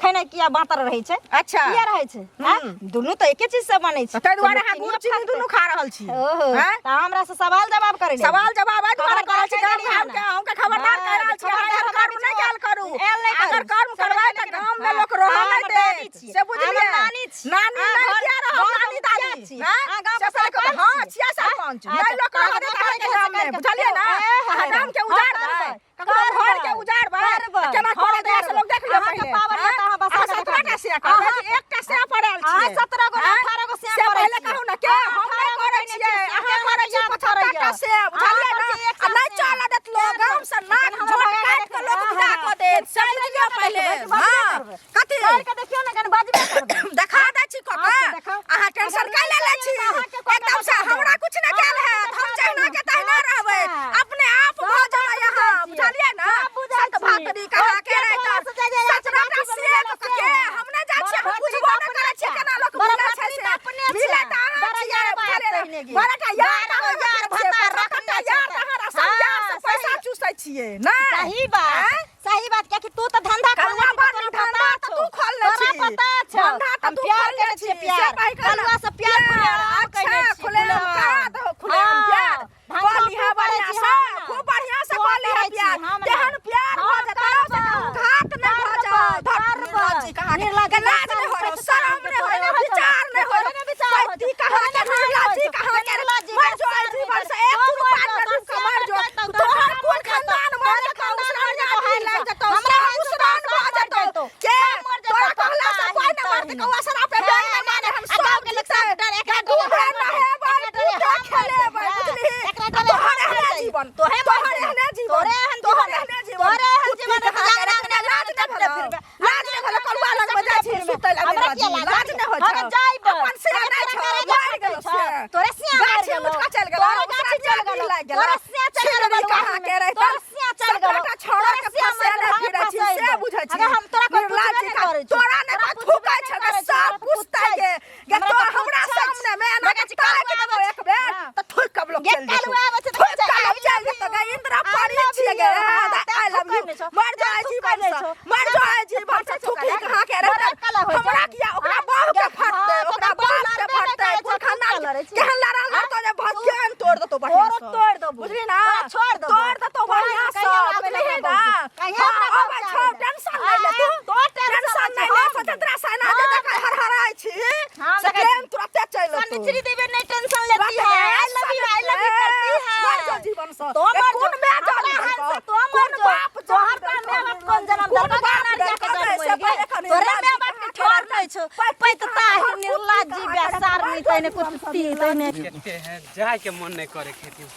खेनाइ किया बाँतर रहै छै?
अच्छा।
किया रहै छै? आँय? दुनू तऽ एके चीज से बनै छै।
तऽ ताहि दुआरे
तऽ
अहाँ
लोक
गुड़ चीनी
चीनियो
दुनू खा रहल छी?
ओहो।
आँय?
तऽ हमरा से सवाल जवाब करै लए।
सवाल जवाब एहि दुआरे
खबरदार
कऽ रहल छी,
कहि
गाम
देलियै
घाम
ने।
के अहूँके खबरदार कहि रहल छी, अहाँ
खबरदार
एहन
हमरा
कर्म नहि
बीचमे
कयल करू।
एल नहि
अगर
करू।
कर्म करबै तऽ
लेकिन
गाम मे
हाँ,
लोक रहऽ
अहाँ
नहि
हमर दादी
देत
छी,
से
अहाँ
बुझलियै?
हमर नानी छी,
नानी
अहाँ
नहि
घर
किया रहब,
गाँवके
नानी
मुखिया
दादी
छी,
आँय?
अहाँ गाँवके
से पहिले कहू,
सरपञ्च
हँ
छी।
छियै सरपञ्च,
आँय?
नहि लोक
अच्छा,
रहऽ देत अहाँके
अहाँ
गाम मे,
गाँवके
बुझलियै ने?
ए,
अहाँ
हे,
गाम के
हाँ,
उजाड़बै,
करबै,
ककरो घर के
करबै,
उजाड़बै
करबै,
तऽ केना
हाँ,
करऽ दैया से लोक देख लियौ
अहाँके
पहिले।
पावर यऽ तऽ अहाँ बसा
अहाँ
कऽ देखा
17टा
दियौ।
सिया करबै
अहाँ-
कि एकटा सिया पर आयल
अहाँ
छियै?
17 गो
आँय?
18 गो सिया
से
करै
पहिले
छियै।
कहू ने के
अहाँ
हम नहि
18 गो
करै
कयने
छियै,
छियै,
अहाँ करै छियै
याद
75टा
करैया।
सिया, बुझलियै
अहाँ
ने?
करै छियै
आ नहि
100
चलऽ देत लोक, गाम से नाक
हमरा
झोंट
भगा
काटि कऽ लोक
हाँ,
विदा
हाँ,
कऽ देत, से बुझि लियौ पहिले। हँ, कथी?
कर के देखियौ ने, कनि बजबे करबै।
देखा दै छी कऽ
हाँ, से
के।
देखाउ।
अहाँ टेंशन
अगर
कै ले लै
नहि
छी?
तऽ अहाँके कोइ
एकदम से
बता देब।
हमरा कुछ नहि कयल
अहाँके
हैत, हम
देखा
जहिना
देब।
के तहिना रहबै,
अच्छा।
अपने आप
सब
भऽ
बात
जेबै
बुझै
अहाँ,
छियै।
बुझलियै ने?
सब बुझै
सत
छी।
भातरी कहाँ के
ओते
रहै
तोरा
तऽ
से जे जे
17टा
राखी
सेब
बनबै
के
लए
हम नहि जाइ छियै, हम
बड़
बुझबो नहि
भातरी
करै छियै
तऽ
केना लोक
बड़
मिलै छै
भातरी
से।
तऽ अपने छै।
मिलै तऽ अहाँ
बड़ा
छियै,
यार बात
बुझलियै ने?
पहिने गे।
बड़ाटा यार
बारह
अहाँ
गो यार
रखने छियै,
भत्ता
75टा
रखने
यार
छै
तऽ अहाँ सब यार
हाँ,
से पैसा
सही।
चूसै छियै, नहि?
सही बात।
आँय?
सही बात कियाकि तू तऽ धंधा
कलुआ
खोलने छी
बड़
तऽ
नीक
तोरा
धंधा
पता
तऽ
छौ
तू खोलने
तोरा
छी।
पता छौ
धंधा तऽ
हम
तू
प्यार
खोलने
करै
छी,
छियै
से
प्यार
कहि कऽ ना।
कलुआ से प्यार खुलेआम
अच्छा
कयने छियै
खुलेआम करा दहो खुलेआम प्यार
धंधा
कऽ
तू
लिहऽ
करै
बढ़िआँ
छी
से
हम ना।
खूब बढ़िआँ से
तू
कऽ लिहऽ
करै छी
प्यार
हम ना।
तेहन प्यार भऽ
हम
जेतौ से
करबै।
कहूँ घात नहि भऽ जाओ
करबै, करबै।
धत कहाँ के
निर्लज्ज
लाज नहि होइ
पैसा
शरम नहि
तोरे
होइ
नहि होइ छौ।
विचार नहि होइ
तोरे नहि विचार होइ
पैती
छौ।
कहाँ के
तोरे नहि
निर्लज्जी
होइ छौ।
कहाँ के
निर्लज्जी
मर
के
जो
सार
जीवन से
नहि
एक
तोर
रुपा
मर
नहि
जो,
डूब के मर जो
तोर मर
तोहर
जो,
कुल
तोर
खानदान मर जेतौ
खानदान
उसरान
मर जेतौ,
आदमी लागि जेतौ
हमरा
सब
हाथ से
उसरान
सब
भऽ
मर
जेतौ
जेतौ।
के
सब मर जेतौ,
तोरा कहला से
पप्पा
कोइ नहि मरतै
ही
कौआ सराप पे
हाँ,
बेंग नहि मारे हम
आ
सब
गाँव के लोक
जीतै
सब डरे, एकरा
दूहे
डरे हम
नहेबै
मर
पूते
जेबै,
खेलेबै
हाँ,
बुझलिही
एकरा डरे हम
तोहर
मर
एहने
जाइए।
जीवन
तोहे मर
तोहर
जाइए।
एहने जीवन
तोरे एहन
तोहर
जीवन
एहने जीवन
तोरे एहन
कुत्ती
जीवन
कहाँ
रंग
के
रंग
रखने लाज
रंग
नहि
रंग
भेलौ
फिरबै।
लाज नहि भेलौ कलुआ लगमे जाइ छी सुतै लए
हमरा किया
लाज
लाज
नहि होइ
हम
छौ
जाइब
अपन से
हमरा
नहि छौ
तोरा करे
मरि
के
गेलौ
छौ।
से
तोरे सिया मरि
गाछी
गेलौ
उठि कऽ चलि गेलौ
तोरे गाछी चलि गेलौ
लागि गेलौ
तोरे सिया चलि गेलौ
छिनरी कहाँ के रहितै
तोरे सिया चलि गेलौ
सतरहटा छौड़ा के
तोरे सिया
फंसे
मरि
नहि
गेलौ,
फिरै छी से
फंसेबै।
बुझै छी
अगर हम तोरा कोइ
निर्लज्ज
पुछबे नहि
का
करै छौ
तोरा नहि
तोरा
कोइ
पुछबे
थूकै
नहि
छै
करै छौ,
सब
हमरा तऽ
पूछतै
पूछै
गे गे
हमरा
तो
तऽ
हमरा
पूछै
सामने मे एना
देखै
के
छी
ताकि
कलुआ
देबौ
आबै
एक बेर
हाँ।
तऽ थूकि कऽ लोक
गे
चलि जेतौ
कलुआ आबै छै तऽ
थूकि
कहै छै,
कऽ लोक
I
चलि
love
जेतौ गे
you,
Indira
I
परी
love
छियै
you,
गे
हाँ, तैं
I love
थूकै
you
नहि छौ,
मर
तैं
जाय
थूकै
जीवन
नहि
से
छौ,
मर
तैं
जाय जीवन से
फटै छौ
थूकी
कला
कहाँ के
बड़ा
रहतै
कला होइ
हमरा
छै।
किया ओकरा
हाँ,
बाह के
गे,
फटतै
हाँ,
ओकरा
तऽ
बाप
तू
के
लड़बे नहि
फटतै
करै
कुल
छौ, तू
खानदान
किया लड़ै छी?
केहन लड़ल लड़तौ जे भगवान तोड़ देतौ बढ़िया
तोरो
से
तोड़ देबो।
बुझली ना
तोरा छोड़ देबो।
तोड़ देतौ
तोरा
बढ़िया से
कहिया आबै
बुझली
लए
ना
कहिया
हाँ
हमरा
अबै
बाप
छौ
आबै लए?
टेंशन नहि ले तू
आँय, तोर
टेंशन
टेंशन
नहि
छै,
ले
हम
स्वतंत्र सेना जे
हम
देखै हरहराइ छी
हम
से
देखै
केहन तुरते चलि एतौ
सनिचरी देवी नहीं टेंशन लेती है I love you I love you करती है
मर जो जीवन से
तो
ए,
मर
कोन
जो
माय
हमरा
जन्म
हाथ
देलकौ?
से तो मर
कोन
जो
बाप जन्म
तोहर पर
देलकौ?
माय बाप कोन जन्म
कोन
देलकौ
बाप
नारिया के
देलकौ?
जन्म
से
होइल
पहिले
गे
कनी
तोरे
लाज
माय बाप के ठोर नहीं छौ पैतता ही निर्लज्जी बेसार नहीं तैने कुत्ती तैने
कते है जाय के मन नहीं करे खेती में।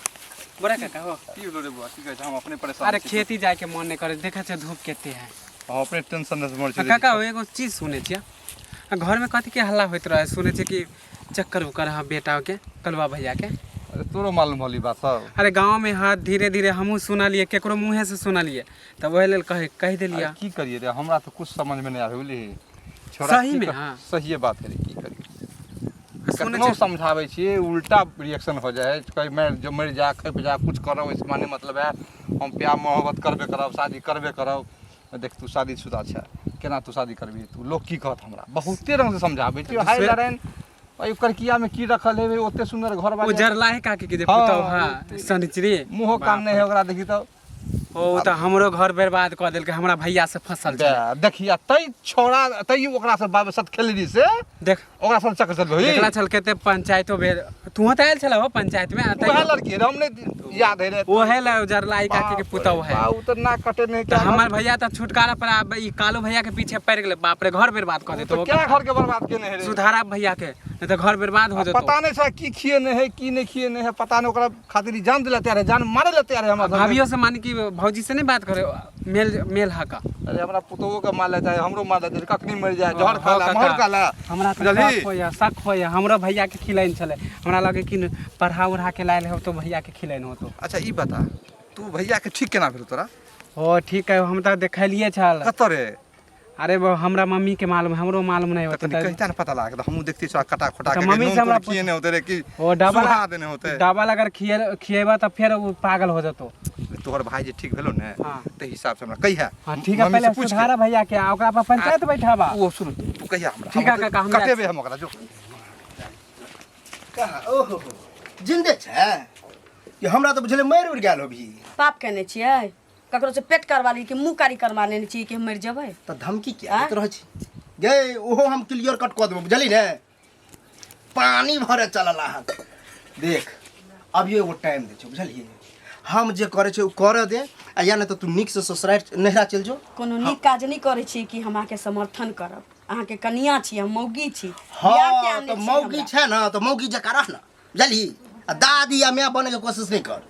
बड़ा काका हो
की भेलो रे बुआ की कहै छै हम अपने परेशान
अरे
छी।
खेती जाय के मन नहीं करे देखै छै धूप कते है
हम अपने टेंशन से मर
आ
छी
काका हो एगो चीज सुनै छियै आ घर में कथी के हल्ला होइत रहे सुनै छियै कि चक्कर उक्कर है बेटा के कलुआ भैया के
अरे तोरो मालूम होली बात सब
अरे गाँव में हाँ धीरे धीरे हमहूँ सुनलियै केकरो मुँहे से सुनलियै तऽ ओहि लेल कहि कहि देलियै
अरे की करिए रे हमरा तऽ कुछ समझ में नहीं आबे बुझली छोड़ा
सही
की
में, हाँ।
सहिए बात है रे की करिए
सुनै
कतनो
छियै
समझाबै छियै उल्टा रिएक्शन हो जाइ है कहीं मरि जो मरि जा खपि जा कुछ करब ओहिसँ माने मतलब है हम प्यार मोहब्बत करबे करब शादी करबे करब देख तू शादीशुदा छै केना तू शादी करबही तू लोग की कहत हमरा बहुते रंग से समझाबै छियै हाय
दूसरे-
नारायण ओहि करकिया में की रखल है ओते सुंदर घर
ओ
बाटे
जरला है काकी के जे
हाँ,
पुतहु हाँ शनिचरी
मुँहो कान नहि है ओकरा देखी तऽ
ओ तऽ हमरो घर बर्बाद कऽ देलकै हमरा भैया से फंसल छै
देखिया तै छोड़ा तै ओकरा से बाप सत खेलली से
देख
ओकरा साथ चक्कर चल
देखला
होई
छल कते पंचायतो भेल तूहो तऽ आयल छल हो पंचायत में
वएह लड़की रे हम नहीं याद है रे
ओहे ला जरला ई काकी के पुतहु है
उ तऽ ना कटे नहीं
तऽ हमर भैया तऽ छुटकारा पर आब ई कालू भैया के पीछे पड़ि गेलै बाप रे घर बर्बाद कऽ देतौ
तो क्या घर के बर्बाद केने है रे
सुधारा भैया के नहीं तऽ घर बर्बाद हो जेतौ
पता नहीं छै की खिएने है की नहीं खिएने है पता नहीं ओकरा खातिर ई जान दिला तैयार है जान मारे ला तैयार है हमरा संगे।
भाभियो से माने कि भौजी से नहीं बात करे मेल मेल हका
अरे हमरा पुतोहो के मार ले चाहे हमरो मार ले कखनी मर जाए जहर खा
हँ,
ला
काका।
महर खा ला
हमरा तऽ
बुझलही
शक होइए शक होइए हमरो भैया के खिलैन छलै हमरा लगे कि न पढ़ा उढ़ा के लायल हो तो भैया के खिलैन होतो
अच्छा ई बता तू भैया के ठीक केना भेल तोरा
ओ ठीक है हम तऽ देखलिए छल
कतऽ रे
अरे वो हमरा मम्मी के मालूम हमरो मालूम नहीं
तऽ
होते
कनि कहिता ने पता लागत हमहूँ देखती छौ कटा खोटा
तऽ
के
मम्मी
नून
से हमरा
तून खिएने होते रे कि
ओ डबल
सुहा देने होते
डबल अगर खिए खिएबा तऽ फेर वो पागल हो जतो
तोहर भाई जे ठीक भेलो ने
हाँ।
ताहि हिसाब से हमरा कहिया
हाँ ठीक है
मम्मी से
पहले
पूछ के।
सुधारा भैया के आ ओकरा पर पंचायत बैठाबा
ओ सुन तू कहिया हमरा
ठीक है
हम
काका, हम
कटेबे हम ओकरा जो
कहाँ ओहो हो जिन्दे छै कि हमरा तऽ बुझले मरि उरि गेल होबही
पाप केने छियै ककरो से पेट करवा ली कि मुँह कारी करवा लेने छियै कि हम मरि जेबै
तऽ धमकी किया
आँय?
दैत रहै छी गे ओहो हम क्लियर कट कऽ देबो बुझली ने पानी भरे चलल अहाँ देख अभियो एगो टाइम दै छौ बुझलियै हम जे करै छै ओ करऽ दे आ या नहि तऽ तू नीकसँ ससुरारि नैहरा चलि जो
कोनो नीक काज नहि करै छी कि हम अहाँके समर्थन करब अहाँके कनिया छी हम मौगी छी बियाह
हँ
किया आनने
तऽ
छी
मौगी
हमरा?
छै ने तऽ मौगी जकाँ रह ने बुझलही आ दादी या माय बनैके कोशिश नहि कर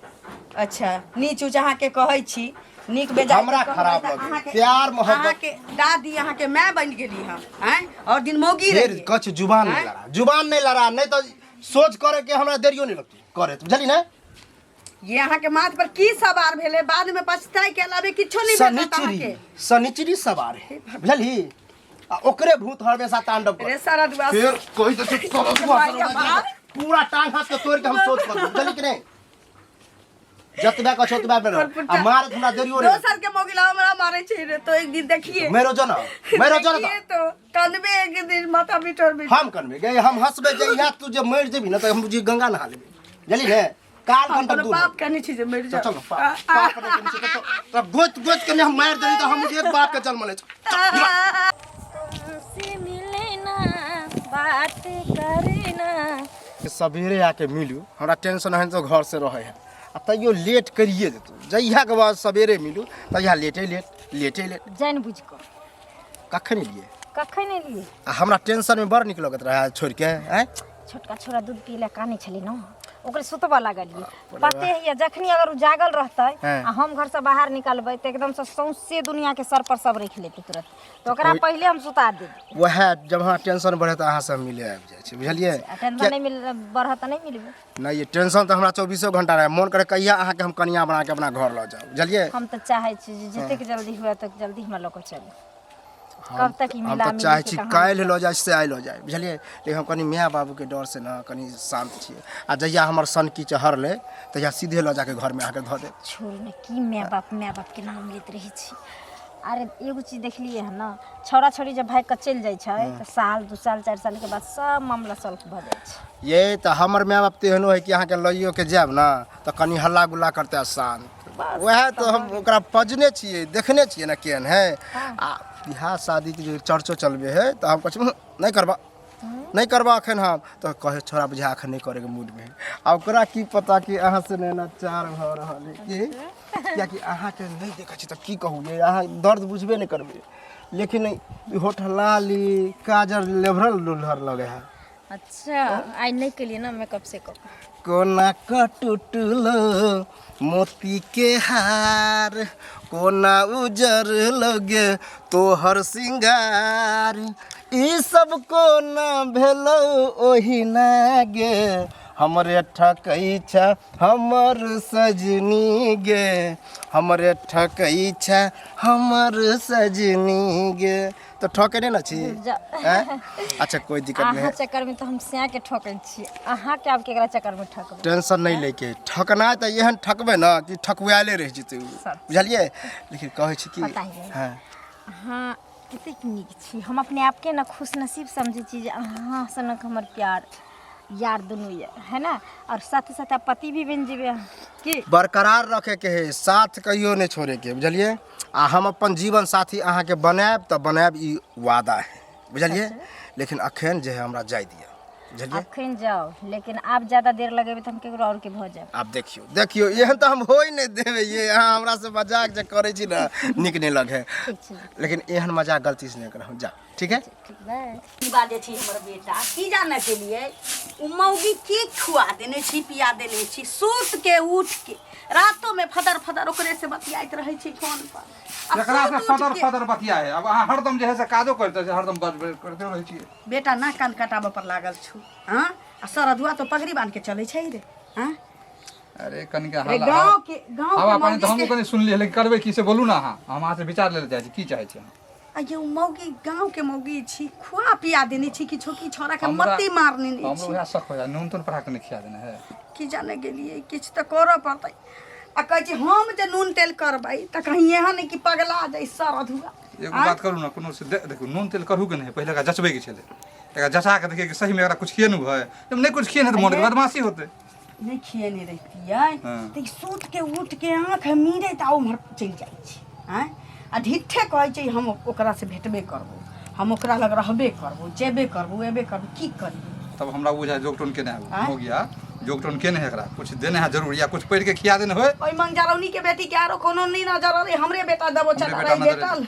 अच्छा नीच ऊँच अहाँके कहै छी नीक बेजाय
हमरा
कहबै
खराब
तऽ
लगै।
अहाँके-
प्यार, मोहब्बत।
अहाँके दादी अहाँके माय बनि गेली हम आँय और दिन मौगी
फेर
रहियै।
कछ जुबान नहीं
आँय?
लड़ा जुबान नहीं लड़ा नहीं तो सोच करे के हमरा देरियो नहीं लगती करे बुझली ना
ये अहाँके माथ पर की सवार भेलै बाद में पछताए के अलावे किछो नहि भेटत
सनिचरी
अहाँके
सनिचरी सवार है बुझली आ ओकरे भूत हमेशा तांडव करे
रे सारा दुआ
फिर कोई तो चुप करो
भाई के बाप।
पूरा टांग हाथ के तोड़ के हम सोच कर बुझली कि नहीं जतबे कह ओतबे में रह आ मार हमरा देरियो रे।
दोसर के मोगिला हमरा मारे छै रे, तो एक दिन देखिए।
मेरो जो ना, मेरो जो ना।
देखिए तो कनबे एक दिन माथा बिटोर बिटोर।
हम कनबे गे, हम हंसबे जे इहा तू जे मर जेबी ना त हम बुझी गंगा नहा लेबे, बुझली ने? काल
हम
घंटा
कोनो
दूर।
बाप कहने छी जे मरि
चल
जाओ।
चल, बाप बाप रे कनी छै त गोत गोत के हम मार देली त हम बुझी एक बाप के जन्म ले।
तुमसे मिलना बात करना।
सवेरे आके मिलू, हमरा टेंशन है तो घर से रहे है आ तैयो लेट करिए देतू। जहिया के बाद सवेरे मिलू तहिया लेटे लेट लेटे लेट।
जानि बुझि कऽ।
कखन एलियै?
कखन एलियै?
आ हमरा टेंशन में बड़ नीक लगैत रहे छोड़ के। आँय
छोटका छोरा दूध पिए लए कानै छलै ने, ओकरे सुतबऽ लागलियै। पते है जखनी अगर उ जागल रहतै आ हम घर से बाहर निकलबै तऽ एकदम से सौंसे दुनिया के सर पर सब रखि लेतै तुरंत, तऽ ओकरा पहिले हम सुता देबै।
वएह जब हमरा टेंशन बढ़े तऽ अहाँ से हम मिले आबि जाइ छी, बुझलियै?
आ टेंशन नहि मिल बढ़त तऽ नहि मिलबै।
नहि, ये टेंशन तऽ हमरा 24 घंटा रहै, मोन करे कहिया अहाँके हम कनिया बना के अपना घर लऽ जाउ, बुझलियै?
हम तऽ चाहै छी जे जतेक जल्दी हुए तक जल्दी हमरा लऽ कऽ चलू। कब तक ई
हम
मिला
तऽ
मिली
चाहै
के
छी
कहानी
काल्हि लऽ जाइ से आइ लऽ जाइ, बुझलियै? लेकिन हम कनि माय बाबूके डरसँ ने कनि शान्त छियै, आ जहिया हमर सनकी चहरलै तहिया सीधे लऽ जाके घरमे अहाँके धऽ देब।
छोड़ू ने, की माय बाप माय बापके नाम लैत रहै छी। अरे एगो चीज देखलियै हन ने, छौड़ा छौड़ी जब भागि कऽ चलि जाइ छै तऽ साल 2 साल 4 सालके बाद सब मामला सॉल्व भऽ जाइ छै।
ये तऽ हमर माय बाप तऽ एहनो है कि अहाँके लइयो के जायब ने तऽ कनि हल्ला गुल्ला करतै आ शान्त। वएह तऽ हम ओकरा पजने छियै, देखने छियै ने केहन है। आ बियाह शादीके जे चर्चो चलबे है तऽ हम कहै छी नहि करबा, नहि करबा एखन हम। तऽ कहै छोड़ा बुझा एखन नहि करैके मूडमे है। आ ओकरा की पता कि अहाँ से नैना चार भऽ रहल है कि, कियाकि अहाँके नहि देखै छी तऽ की कहू ये, अहाँ दर्द बुझबे नहि करबै। लेकिन ई होठ लाली काजर लेभरल लुलहर लगै है।
अच्छा आइ नहि केलियै ने मेकअप सेकअप।
कोना कटुटलो मोती के हार, कोना उजर लगे तोहर सिंगार, ई सब कोना भेलो ओहिना गे, हमरे ठकै छ हमर सजनी गे, हमरे ठकै छ हमर सजनी गे। तऽ ठकै नहि ने छी? आँय? अच्छा कोई दिक्कत नहीं
अहाँ
है।
चक्कर में तो हम सैं के ठकै छी, अहाँ के आब केकरा चक्कर में ठकबै?
टेंशन नहीं लैके, ठकनाइ तऽ एहन ठकबै ने कि ठकुआएले रहि जेतै उ, बुझलियै? लेकिन कहै छी कि
पता है।
हाँ
अहाँ कतेक नीक छी, हम अपने आपके ने खुशनसीब समझै छी जे अहाँ सनक हमर प्यार यार दुनू ये है ना, और साथ साथ आप पति भी बनि जेबै अहाँ की
बरकरार रखैके है, साथ कहियो नहि छोड़ैके, बुझलियै? आ हम अपन जीवन साथी अहाँके बनायब तऽ बनायब, ई वादा है, बुझलियै? लेकिन अखन जे है हमरा जाय दिअ, बुझलियै?
अखन जाओ, लेकिन आब ज्यादा देर लगेबै तऽ हम केकरो और के भऽ जायब।
आब देखियौ देखियौ, एहन तऽ हम होइ नहि देबै। ये अहाँ हमरा से मजाक जे करै छी ने नीक नहि लगै,
ठीक छै।
लेकिन एहन मजाक गलती से नहि करब, जा ठीक है?
ठीक, बाय।
की बाजै छी हमर बेटा, की जाने के लिए उ मौगी की खुआ देने छी पिया देने छी, सूत के उठ के रातो में फदर फदर ओकरे से बतियाइत रहै छी फोन पर। आ
एकरा से
सूत उठ
फदर
के-
फदर बतिया है। अब अहाँ हरदम जे है से काजो करते छै, हरदम बज बज करते रहै छियै।
बेटा ना कान कटाबऽ पर लागल छु। हाँ आ सरधुआ तो पगड़ी बांध के चलै छै रे। हाँ
अरे कनिका
अरे
हल्ला
गाँव के गाँव
हवा
के
पानी तऽ
मौगी
हमहूँ
के
कनि सुनलियै, लेकिन करबै की से बोलू ने अहाँ, हम अहाँ से विचार लै लए चाहै छी, की चाहै छी अहाँ?
आ ये मौगी गाँव के मौगी छी, खुआ पिया देने छी किछो की छोरा के मत्ती मारने नहीं
हमरो
छी।
वएह शक हो जाए, नून तून पढ़ा के नहीं खिया देने है।
की जाने गेलिए, किछु तऽ करऽ पड़तै। आ कहै छी हम जे नून तेल करबै तऽ कहीं एहन नहि कि पगला जाइ सर अधुआ।
एगो बात करू ने, कोनो से देखू नून तेल करू के नहीं, पहिले एकरा जचबै के छलै, एकरा जचा के देखिए कि सही में एकरा कुछ खिए नु है, जब नहीं कुछ खिए ने तऽ मन के बदमाशी होते।
नहि खिएने रहितियै
हाँ।
तऽ ई सुति के उठि के आँखि मीरैत आ उम्हर चलि जाइ छै। आँय आ ढिट्ठे कहै छै हम ओकरासँ भेटबे करबो, हम ओकरा लग रहबे करबो, जेबे करबो, एबे करबो, की करियै?
तब हमरा बुझाय जोगटोन केने है
आँय?
मौगिया, जोगटोन केने है, एकरा कुछ देने है जरूर, या कुछ पढ़ के खिया देने होय।
ओहि मंगजरौनी के बेटी के आरो कोनो नहीं नजर अलै, हमरे बेटा दबो
हमरे
चला
बेटा
रही
नजर
भेटल।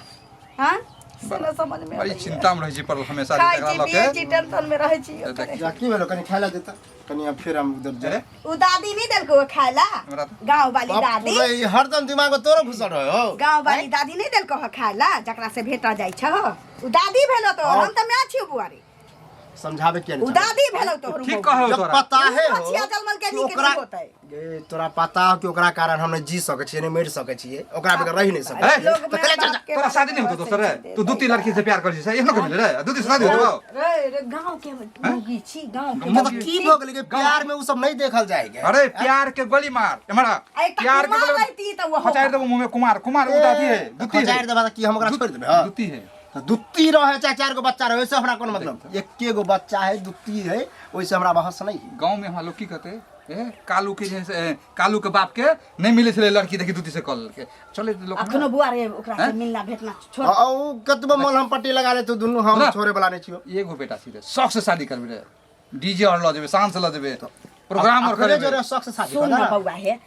हाँ से न समझ में
बड़ी
अबैया।
चिंता में रहै छी पर हमेशा
खाइ
एकरा
छी
लऽ
पियै
के।
छी टेंशन में रहै छी
देख।
ओकरे।
जा की भेलो, कनि खाय ला देता कनि, अब फेर हम उधर जाए।
अरे
उ दादी नहीं देलको खाय ला,
हमरा तऽ-
गाँव वाली
बाप
दादी,
रे, ई हरदम दिमाग में तोरो घुसल रहे हो।
गाँव वाली दादी नहीं देलको ह खाय ला, जकरा से भेटा जाइ छ उ दादी भेलो तो, हम तऽ माय छियो बुआ रे।
समझाबे किया
उ
नहीं
दादी भेलौ तोहर
ठीक कहौ
जब
तोरा
पता है
उ
हो
बचिया जलमल के
कि
नीक
ओकरा
नहि होतै।
ए, तोरा पता हो कि ओकरा कारण हम नहीं जी सकै छियै नहीं मरि सकै छियै ओकरा बगैर रहि नहीं सकै
ए,
छियै
लोग
तऽ
माय
चले चल जा
बाप के
तोरा शादी नहीं होतो दोसर रे तू दू तीन लड़की से प्यार करै छै एहनो कभी रे दू तीन शादी होतो
रे रे गांव के मौगी छी गांव के
मतलब
मौगी
की
छी।
भऽ गेलै कि प्यार में उ सब नहीं देखल जाएगा
अरे प्यार के गोली मार एमरा
आ एकटा
प्यार के
कुमार
गोली
रहती तऽ ओहो
खचारि देबो मुंह में कुमार कुमार उ दादी है दुती है
खचारि देबा तऽ की हम ओकरा छोड़ि देबै हँ
दुती है
तऽ दुत्ती रहे चाहे चारि गो बच्चा रहे ओहिसँ हमरा कोन मतलब एके गो बच्चा है दुत्ती है ओहिसँ हमरा बहस नहीं है
गांव में हमरा लोग की कहते ए कालू के जे है कालू के बाप के नहीं मिले छले लड़की देखी दुती से कऽ लेलकै चले लोग
अखनो बुआ रे ओकरा से मिलना भेटना छोड़
आ उ कतबो मलहम पट्टी लगा ले तो दुनू हम
ना।
छोड़े वाला नहीं छियो
एगो बेटा सीधे शौक से शादी करबी रे डीजे और लऽ जेबै शान से लऽ जेबै प्रोग्राम और
अकरे
करबै
जोरे शौक से शादी
सुन
कर
न बौआ हे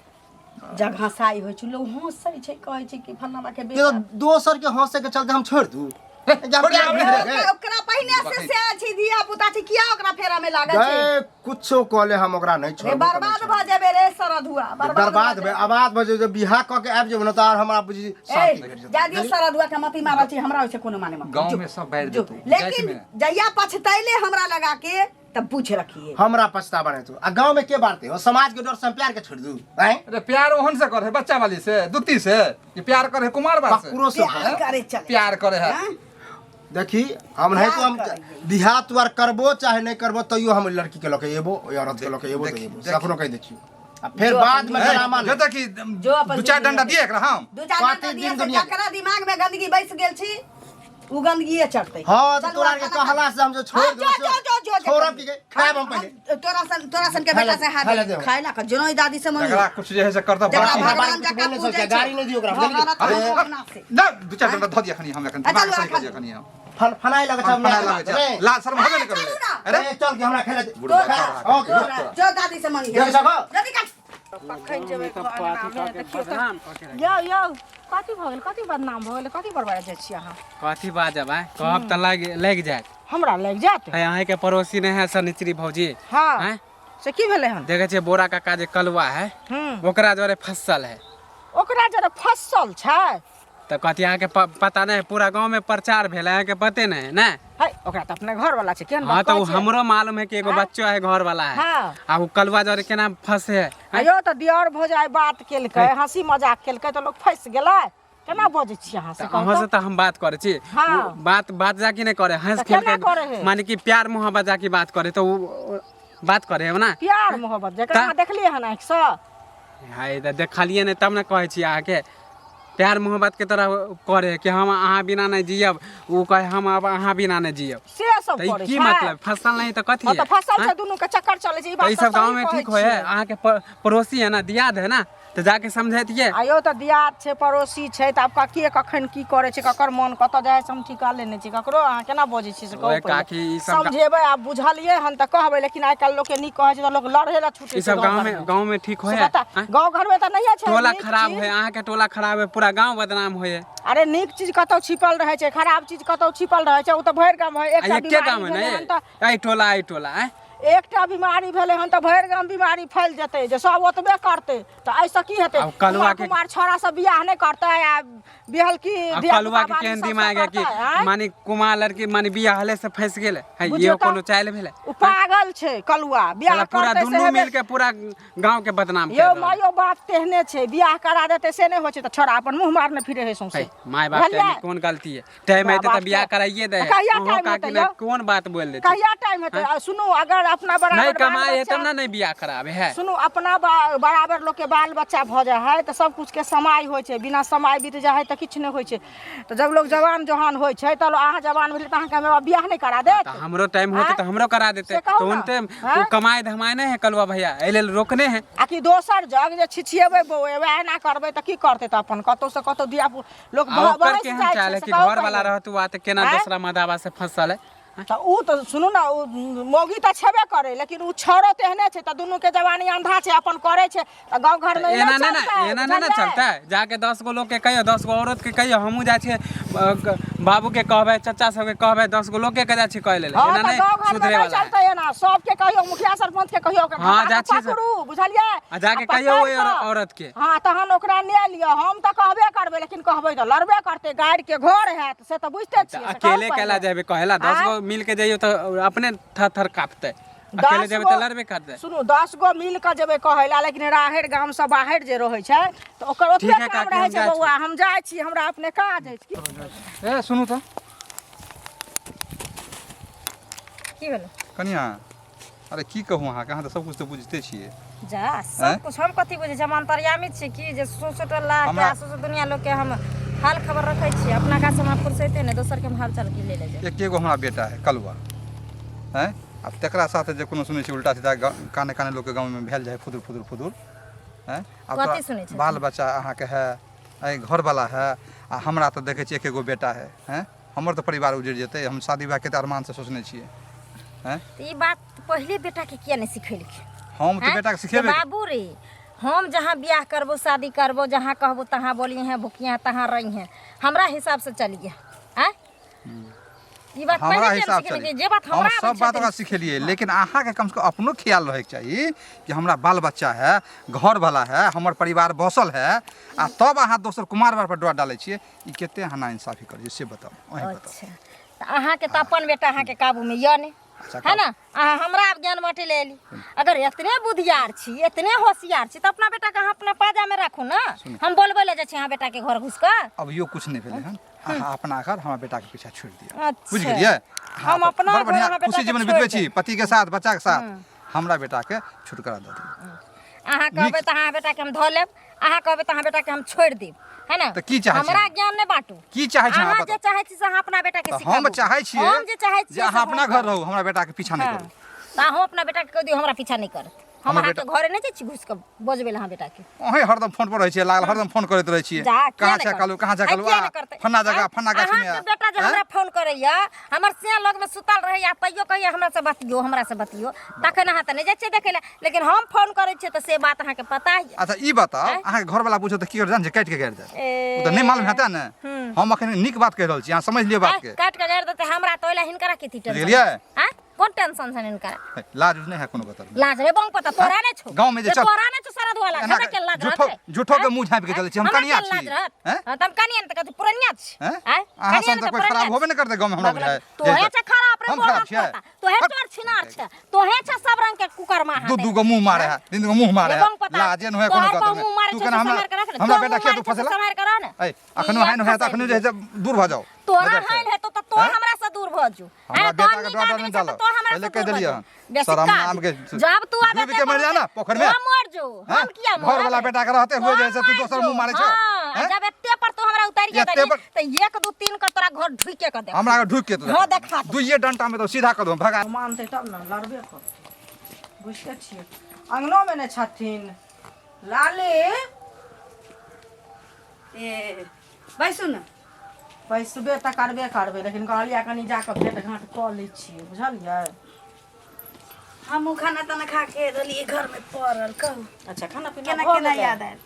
जब हँसाई होइ छै लोग हँसै छै कहै छै कि फलाना के
ये
बेटा
तो दोसर के हंसे के चलते हम छोड़ दू जब
छोड़
प्यार
दे,
भेट
ओकरा
गए।
ओकरा पहिने से से छै धिया पुता छै किया ओकरा फेरा में लागल छै
गए कुछो कहले हम ओकरा नहीं
रे
छोड़बो
बर्बाद भऽ जेबे रे सरधुआ
बर्बाद भे आबाद भऽ जेबै बियाह कऽ के आबि जेबै ने तऽ आर हमरा बुझी
ए
शांति भेट जेतै
जा दियौ सरधुआ के मती मारल छै हमरा ओइसे कोनो माने मत
गाँव में सब बाहर
जो
जेतौ
लेकिन जहिया पछतैले हमरा लगा के तब पूछ रखिए
हमरा पछतावा नहीं तो आ गांव में के बांटते हो समाज के डर से हम प्यार के छोड़ दू हैं
अरे प्यार ओहन से करे बच्चा वाली से दुती से कि प्यार करे कुमार बाल से
ककरो से
प्यार करे चले
प्यार करे है
हाँ?
देखी हम नहीं तो हम
प्यार करिए।
बियाह तुआर करबो चाहे नहीं करबो तैयो हम लड़की के लके एबो ओइ औरत के लके एबो तो
देखी,
एबो
देखी।
सपनो कह दै छियो आ फिर बाद में
ए,
ड्रामा
जो
नहीं।
तक कि
जो अपन
दू चार
जिंदगी
डंडा
में-
दिए एकरा हम
दू चार
पाँच
डंडा
दिन
दिए से
दुनिया के।
जकरा दिमाग में गंदगी बैस गेल छी उ गंदगिए चढ़तै
हाँ तो
चलू,
तोरा के
खाना खा।
कहला से हम जो छोड़
हाँ,
दो
जो, जो, जो, जो, जो।
छोड़ब की खायब हम पहले
तोरा सन के
खाय
बेटा
ला
से हाथ
खाय ला देहो।
खाय ला के जनोई दादी से मम्मी
जकरा कुछ जे है से करता
जकरा
बाकी है।
भगवान
कुछ
जकाँ
बोल नहीं
पूजै
सकते,
छै।
गाली नहीं दियो ओकरा,
भगवान
बुझलियै?
अरे, अपना से।
ना दू चार डंडा धऽ दिया खनी हम एखन
अच्छा,
दिमाग
चलू,
सही कऽ दिया
खा
खनी हम
फल फनाइ लगै छै हमरा
फनाइ लागै छै लाज शर्म होबे नहि
चलू
करबै
ना।
अरे
अरे चल के हमरा खेले दे
बुढ़बा
खा,
खा,
ओके
तोरा जो दादी से मंगी
देख सको?
जल्दी कर
कखन जेबै
तऽ कथी कऽ के बदनाम कऽ के राखि
यौ यौ कथी भऽ गेल कथी बदनाम भऽ गेल कथी बड़बड़ा जाइ छी अहाँ
कथी बाजब आँय कहब तऽ लागि लागि जायत
हमरा लागि जायत
है अहाँके पड़ोसी नहि है सनिचरी भौजी
हँ
आँय
से की भेलै हन
देखै छियै बोरा काका जे कलुआ है
हूँ
ओकरा जरे फसल है
ओकरा जरा फसल छै
तऽ कहती अहाँके पता नहि है पूरा गाँवमे प्रचार भेल है अहाँके पते नहि है ने
है ओकरा तऽ अपने घर वाला छै केहन
हाँ
बात
तऽ
कहै
ओ
छियै?
हमरो मालूम है कि एगो बच्चो है घर वाला है
हाँ।
आ ओ कलुआ जरे केना फंसे है
आयौ तऽ दियर भौजाइ बात केलकै हँसी मजाक केलकै तऽ लोक फँसि गेलै केना बजै छी अहाँ से
तऽ
कहू
अहाँ से
तऽ?
तऽ हम बात करै छी
हाँ।
ओ बात बात जाके नहि करे हंस
तऽ
खेल
केना करे
के
है?
माने कि प्यार मोहब्बत जाके बात करे तऽ ओ बात करे है ना
प्यार मोहब्बत जकरा
तऽ-
अहाँ देखलियै हन आँखिसँ
हाय तऽ देखलियै नहि तब ने कहै छी अहाँके प्यार मोहब्बत के तरह करे है कि हम अहाँ बिना नहि जियब ओ कहे हम अब अहाँ बिना नहि जियब
से सब
तऽ ई
करै
की
छै
मतलब फसल नहीं तऽ कथी
हँ तऽ
है
फसल छै
हाँ?
दुनू के चक्कर चलै छै ई
तऽ
बात
ई
तऽ
सब गाँव
सही
में
कहै
ठीक होय है
छियै।
अहाँके पड़ोसी है ना दियाद है ना तऽ जाके समझैतियै
आयो तऽ दियाद छै पड़ोसी छै तऽ आब के कखन की करै छै ककर मन कतऽ जाइ छै हम ठिकाले नहि छी ककरो अहाँ केना बजै छी से कहू
ओए
पहिले।
काकी, ई सब
समझेबै आब बुझलियै हन तऽ कहबै लेकिन आइ काल्हि लोकके नीक कहै छै तऽ लोक लड़े लए छूटै
ई
छै
सब
गाँव
गाँव में
घरमे।
गाँव में ठीक होय
से
है
बता
आँय?
गाँव घरमे तऽ नहिए छै
टोला
नीक
खराब
चीज।
होय अहाँके टोला खराब है पूरा गाँव बदनाम होय है
अरे नीक चीज कतौ छिपल रहै छै खराब चीज कतौ छिपल रहै छै ओ तऽ भरि गाम है
आ
एकटा
एके
बीमारी
गाँव है
भेलै
ने
हन तऽ
एहि टोला एहि टोला आँय
एकटा बीमारी भेलै हन तऽ भरि गाम बीमारी फैल जेतै जे सब ओतबे करतै तऽ एहिसँ की हेतै
आब कलुआ
कुमार
के-
कुमार छौड़ा सब बियाह नहि करतै आ बिहल की
आ
धिया
कलुआ
पुता
के
बाली
केहन
सब से
दिमाग है कि
करतै, आँय?
माने कुमार लड़की माने बियाह हले से फंस गेल है
बुझियौ
इहो
तऽ
कोनो चाइल भेलै
ओ पागल छै कलुआ बियाह
साला पूरा
करतै से
दुनू
हेबे
मिल के पूरा गांव के बदनाम
यौ
कर रहल
मायो बाप तेहने छै बियाह करा देतै से नहि होइ छै तऽ छोड़ा अपन मुँह मारने फिरे है सौंसे
है माय बाप के
बुझलियै?
एहिमे कोन गलती है टाइम
माय
हेतै तऽ
बाप
बियाह
के-
कराइए दे
तऽ कहिया
अहूँ
टाइम
काकी
हेतै
ने
यौ?
कोन बात बोल दै छी
कहिया टाइम हेतै आ सुनू अगर अपना बराबर
नहीं
बाल
कमाए है
बच्चा
तब ना नहीं बियाह कराबे है
सुनू अपना बराबर लोकके बाल बच्चा भऽ जाइ है तऽ सब कुछके समय होइ छै बिना समय बीत जाइ है तऽ किछु नहि होइ छै तऽ जब लोग जवान जहान होइ छै तऽ अहाँ जवान भेलियै तऽ अहाँके माय बाप बियाह नहि करा देत
तऽ हमरो टाइम होते
आँय?
तऽ हमरो करा देते
से कहू
तो
ना।
उनते
आँय?
ओ कमाए धमाए नहीं है कलुआ भैया एहि लेल रोकने है
आ कि दोसर जग जे छिछिएबै बौएबै एना करबै तऽ की करतै तऽ अपन कतौसँ कतौ धिया लोक
आ ओकर
बहसि
केहन
जाइ
चाल
छै
है
से
कि
कहू
घर वाला
पहिले।
रहतु आ तऽ केना
आँय?
दोसरा मदावा से फंसल है
तऽ उ तऽ सुनू ने उ मौगी तऽ छेबे करै लेकिन उ छौड़ो तेहने छै तऽ दुनूके जवानी अंधा छै अपन करै छै तऽ गाँव घरमे
एना नहि
चलतै
ने एना नहि ने
बुझलियै?
चलतै जाके 10 गो लोग के कहियो 10 गो औरत के कहियो हमहूँ जाइ छियै बाबू के कहबै, चाचा सबके कहबै, 10 गो लोग के जाइ छी कहै लेल।
हाँ
एना
तऽ
नहि
गाँव घरमे
सुधरे
नहि
वाला है।
चलतै एना। सबके कहियौ, मुखिया सरपंच के कहियौ, ओकरा
हाँ,
धक्का
जाइ
के
छियै से।
पकड़ू, बुझलियै?
आ जाके
आ
कहियौ
पकड़ि
ओहि
कऽ।
औरत के।
हाँ, तहन ओकरा ने लिअ। हम तऽ कहबे करबै, लेकिन कहबै तऽ लड़बे करतै, गाड़ि के घर हैत, से तऽ बुझिते
तऽ
छियै, से कहू
अकेले केला
पहिले।
जेबै कहेला? 10
आँय?
गो मिल के जइयो तऽ अपने थर थर काँपतै। अकेले
10
जेबै
गो
तऽ लड़बे करतै।
सुनू, 10 गो मिल कऽ जेबै कहै ला, लेकिन राहरि गामसँ बाहर जे रहै छै तऽ ओकर
ठीक
ओतबे
है
काम
काकी,
रहै
हम
छै।
जाइ छी।
बौआ, हम जाइ छी, हमरा अपने काज अछि।
ए, सुनू तऽ।
की भेलै?
कनिया, अरे की कहू अहाँके, अहाँ तऽ सब कुछ तऽ बुझिते छियै।
जा
आँय?
सब कुछ हम कथी बुझै छी? हम अंतर्यामी छी की जे सौंसे टोला के
हमरा
आ सौंसे दुनिया लोग के हम हाल खबर रखै छी? अपना काज से हमरा फुर्सते नहि, दोसर के हम हाल चाल की ले ले जाए?
एके गो हमरा बेटा है कलुआ हैं। आब तकरा साथे जे कोनो सुनै छी उल्टा सीधा काने काने लोकके गाँवमे भेल जाइ है, फुदुर फुदुर फुदुर हैं। आब
कथी
तोरा
सुनै छथिन?
बाल बच्चा अहाँके है, ऐ घरवला है, आ हमरा तऽ देखै छियै एके गो बेटा है हैं। हमर तऽ परिवार उजड़ि जेतै। हम शादी विवाह कते अरमानसँ सोचने छियै हैं।
तऽ ई बात पहिले बेटाके किया नहि सिखेलखिन?
हम तऽ
हैं?
बेटाके
जे
सिखेबे।
बाबू रे, हम जहाँ बियाह करबो, शादी करबो, जहाँ कहबो तहाँ बोलिए हैं, भुकिए हैं, तहाँ रही हैं, हमरा हिसाब से चलिए। आँय, ई बात
हमरा
पहिले किया
हिसाब
नहि सिखेलखिन?
चली
जे बात
हम
हमरा
सब
आबै
बात
छै।
ओकरा सिखेलियै, लेकिन अहाँके कमसँ कम अपनो ख्याल रहैके चाही कि हमरा बाल बच्चा है, घर वाला है, हमर परिवार बसल है, आ तब अहाँ दोसर कुमार बार पर डोरा डालै छियै। ई कते अहाँ नाइंसाफी करै छियै से बताउ, अहीं बताउ।
अच्छा, तऽ अहाँके तऽ अपन बेटा अहाँके काबूमे यऽ नहि।
अच्छा,
है ना? अहाँ हमरा आब ज्ञान बाँटै लए एली। अगर एतने बुधियार छी, एतने होशियार छी, तऽ अपना बेटाके अहाँ अपना पाजामे राखू ने। हम बोलबै लए जाइ छी अहाँ बेटाके घर घुसि कऽ।
अभियो कुछ नहि भेलै हन। अहाँ अपना घर हमरा बेटाके पीछा छोड़ि दिअ।
अच्छा।
बुझि गेलियै? अहाँ
हम अपना
बड़
घर
बढ़िआँ
अहाँ
खुशी
बेटाके
जीवन
छोड़ि
बितबै छी
देब।
पतिके साथ, बच्चाके साथ। हमरा बेटाके छुटकारा दऽ दिअ।
अहाँ कहबै तऽ अहाँ बेटाके हम धऽ लेब, अहाँ कहबै तऽ अहाँ बेटाके हम छोड़ि देब, है ना?
तऽ की चाहै छी?
हमरा ज्ञान नहि बाँटू।
की चाहै छी अहाँ?
अहाँ जे
बताउ।
चाहै छी से अहाँ अपना बेटाके
तऽ
सिखाबू।
हम चाहै छियै
हम जे चाहै
जे
छियै
अहाँ
से
अपना
हम
घर रहू, हमरा बेटाके पीछा नहि
हाँ।
करू।
तऽ अहूँ अपना बेटाके कहि दियौ हमरा पीछा नहि करत। हम
हमर
अहाँके
बेटा
घरे नहि जाइ छी घुसि कऽ बजबै लए अहाँ बेटाके।
अहीं हरदम फोन पर रहै छियै लागल, हरदम फोन करैत रहै छियै।
जा किया
कहाँ
नहि
छै
करतै?
कालू, कहाँ छै
आइ
कालू?
किया
आ
नहि करतै?
फन्ना जगह
आँय?
फन्ना गाछी में।
अहाँके बेटा जे
आँय?
हमरा फोन करैया, हमर सिया लगमे सुतल रहैया, तैयो कहैया हमरा से बतियो, हमरा से बतियो, तखन अहाँ तऽ नहि जाइ छियै देखै लए, लेकिन हम फोन करै छियै तऽ से बात अहाँके पता यऽ।
अच्छा, ई बताउ।
आँय?
अहाँके घरवाला पूछत तऽ की करत? जान छै, काटि के गाड़ि देत।
ए,
ओ तऽ नहि मालूम हेतै ने। हम अखन नीक बात कहि रहल छी, अहाँ समझि लियौ बात
आँय,
के।
काटि कऽ गाड़ि देतै हमरा तऽ ओहि लए हिनकरा कथी टेंशन?
बुझलियै?
आँय, कोन टेंशन छनि हिनका?
हे, लाज उज नहि है कोनो गतर में?
लाज रे बंग पता तोरा नहि छौ।
गाँव में जे
जे
चल-
तोरा नहि छौ शरद वाला,
एना
हमरा के लाज
झूठो
रहतै?
झूठो के मुंह झाँपि के चलै छी। हम
हमरा
कनिया
के लाज
छी
रहत?
हैं?
हाँ, तऽ हम कनिया ने तऽ कथी पुरनिया छी?
हैं?
आँय?
अहाँ
कनिया
सन
ने
तऽ
तऽ
कोइ खराब
पुरनिया
होबे नहि करतै गाँवमे हमरा
बगल
बुझाइ।
तोहे छै खराब रे
हम
बोलक
खराब छियै?
तोता। तोहे
हट।
चोर छिनार छै, तोहे छै सब रंग के कुकर्मा।
दू दू गो मुंह मारे है, तीन गो मुंह मारे है।
बंग पता
लाजे न होय कोनो
तोहर
गतर
बहु
में।
मुँह मारे
तू
छै
केना
से
हमरा
सम्हारि के रख ने।
हमरा
तोहर
बेटा
मुँह
किया तू
मारे छै से
फसेला?
सम्हारि के रह ने।
ऐ, अखनो
किया
हाइन होय तऽ अखनो जे है से दूर भऽ जाउ
तोरा
नजर से।
हानि हेतौ तऽ तों
हैं?
हमरा से दूर भऽ जो।
हमरा
हैं,
बेटा
तोहन
के
नीक
डर
आदमी
नहि
छऽ तऽ
डालऽ।
तों हमरा
पहिले
से
कहि
दूर भऽ
देलियै
जो।
हन।
बेसी
शरम
काज।
नाम के
जब तू आबे
डूबि के मरि जा ने पोखरि में।
हम मर जो।
हैं?
हम किया मरब?
घरवाला बेटा के रहते हुए जे है से तू
मर
दोसर
जो।
मुँह मारै छौ।
हाँ,
हैं?
जब एते पर तू हमरा उतारि के
एते
देली
पर-
तऽ 1 2 3 के तोरा घर ढुके के देख।
हमरा के ढुकि के तू
हाँ, देखा दे।
दुइये डंटा में तो सीधा कर दो भगा।
मानतै तब ने, लड़बे करतै, बुझिते छियै। अङ्गनोमे नहि छथिन लाली।
ए, बैसू ने।
बैसबे तऽ करबे करबै, लेकिन कहलियै कनि जा कऽ भेट घाँट कऽ लै छियै, बुझलियै?
हमहूँ खाना ताना खा के रहलियै घरमे पड़ल, कहू।
अच्छा, खाना पीना
केना
भऽ
केना
गेलै?
याद आयल?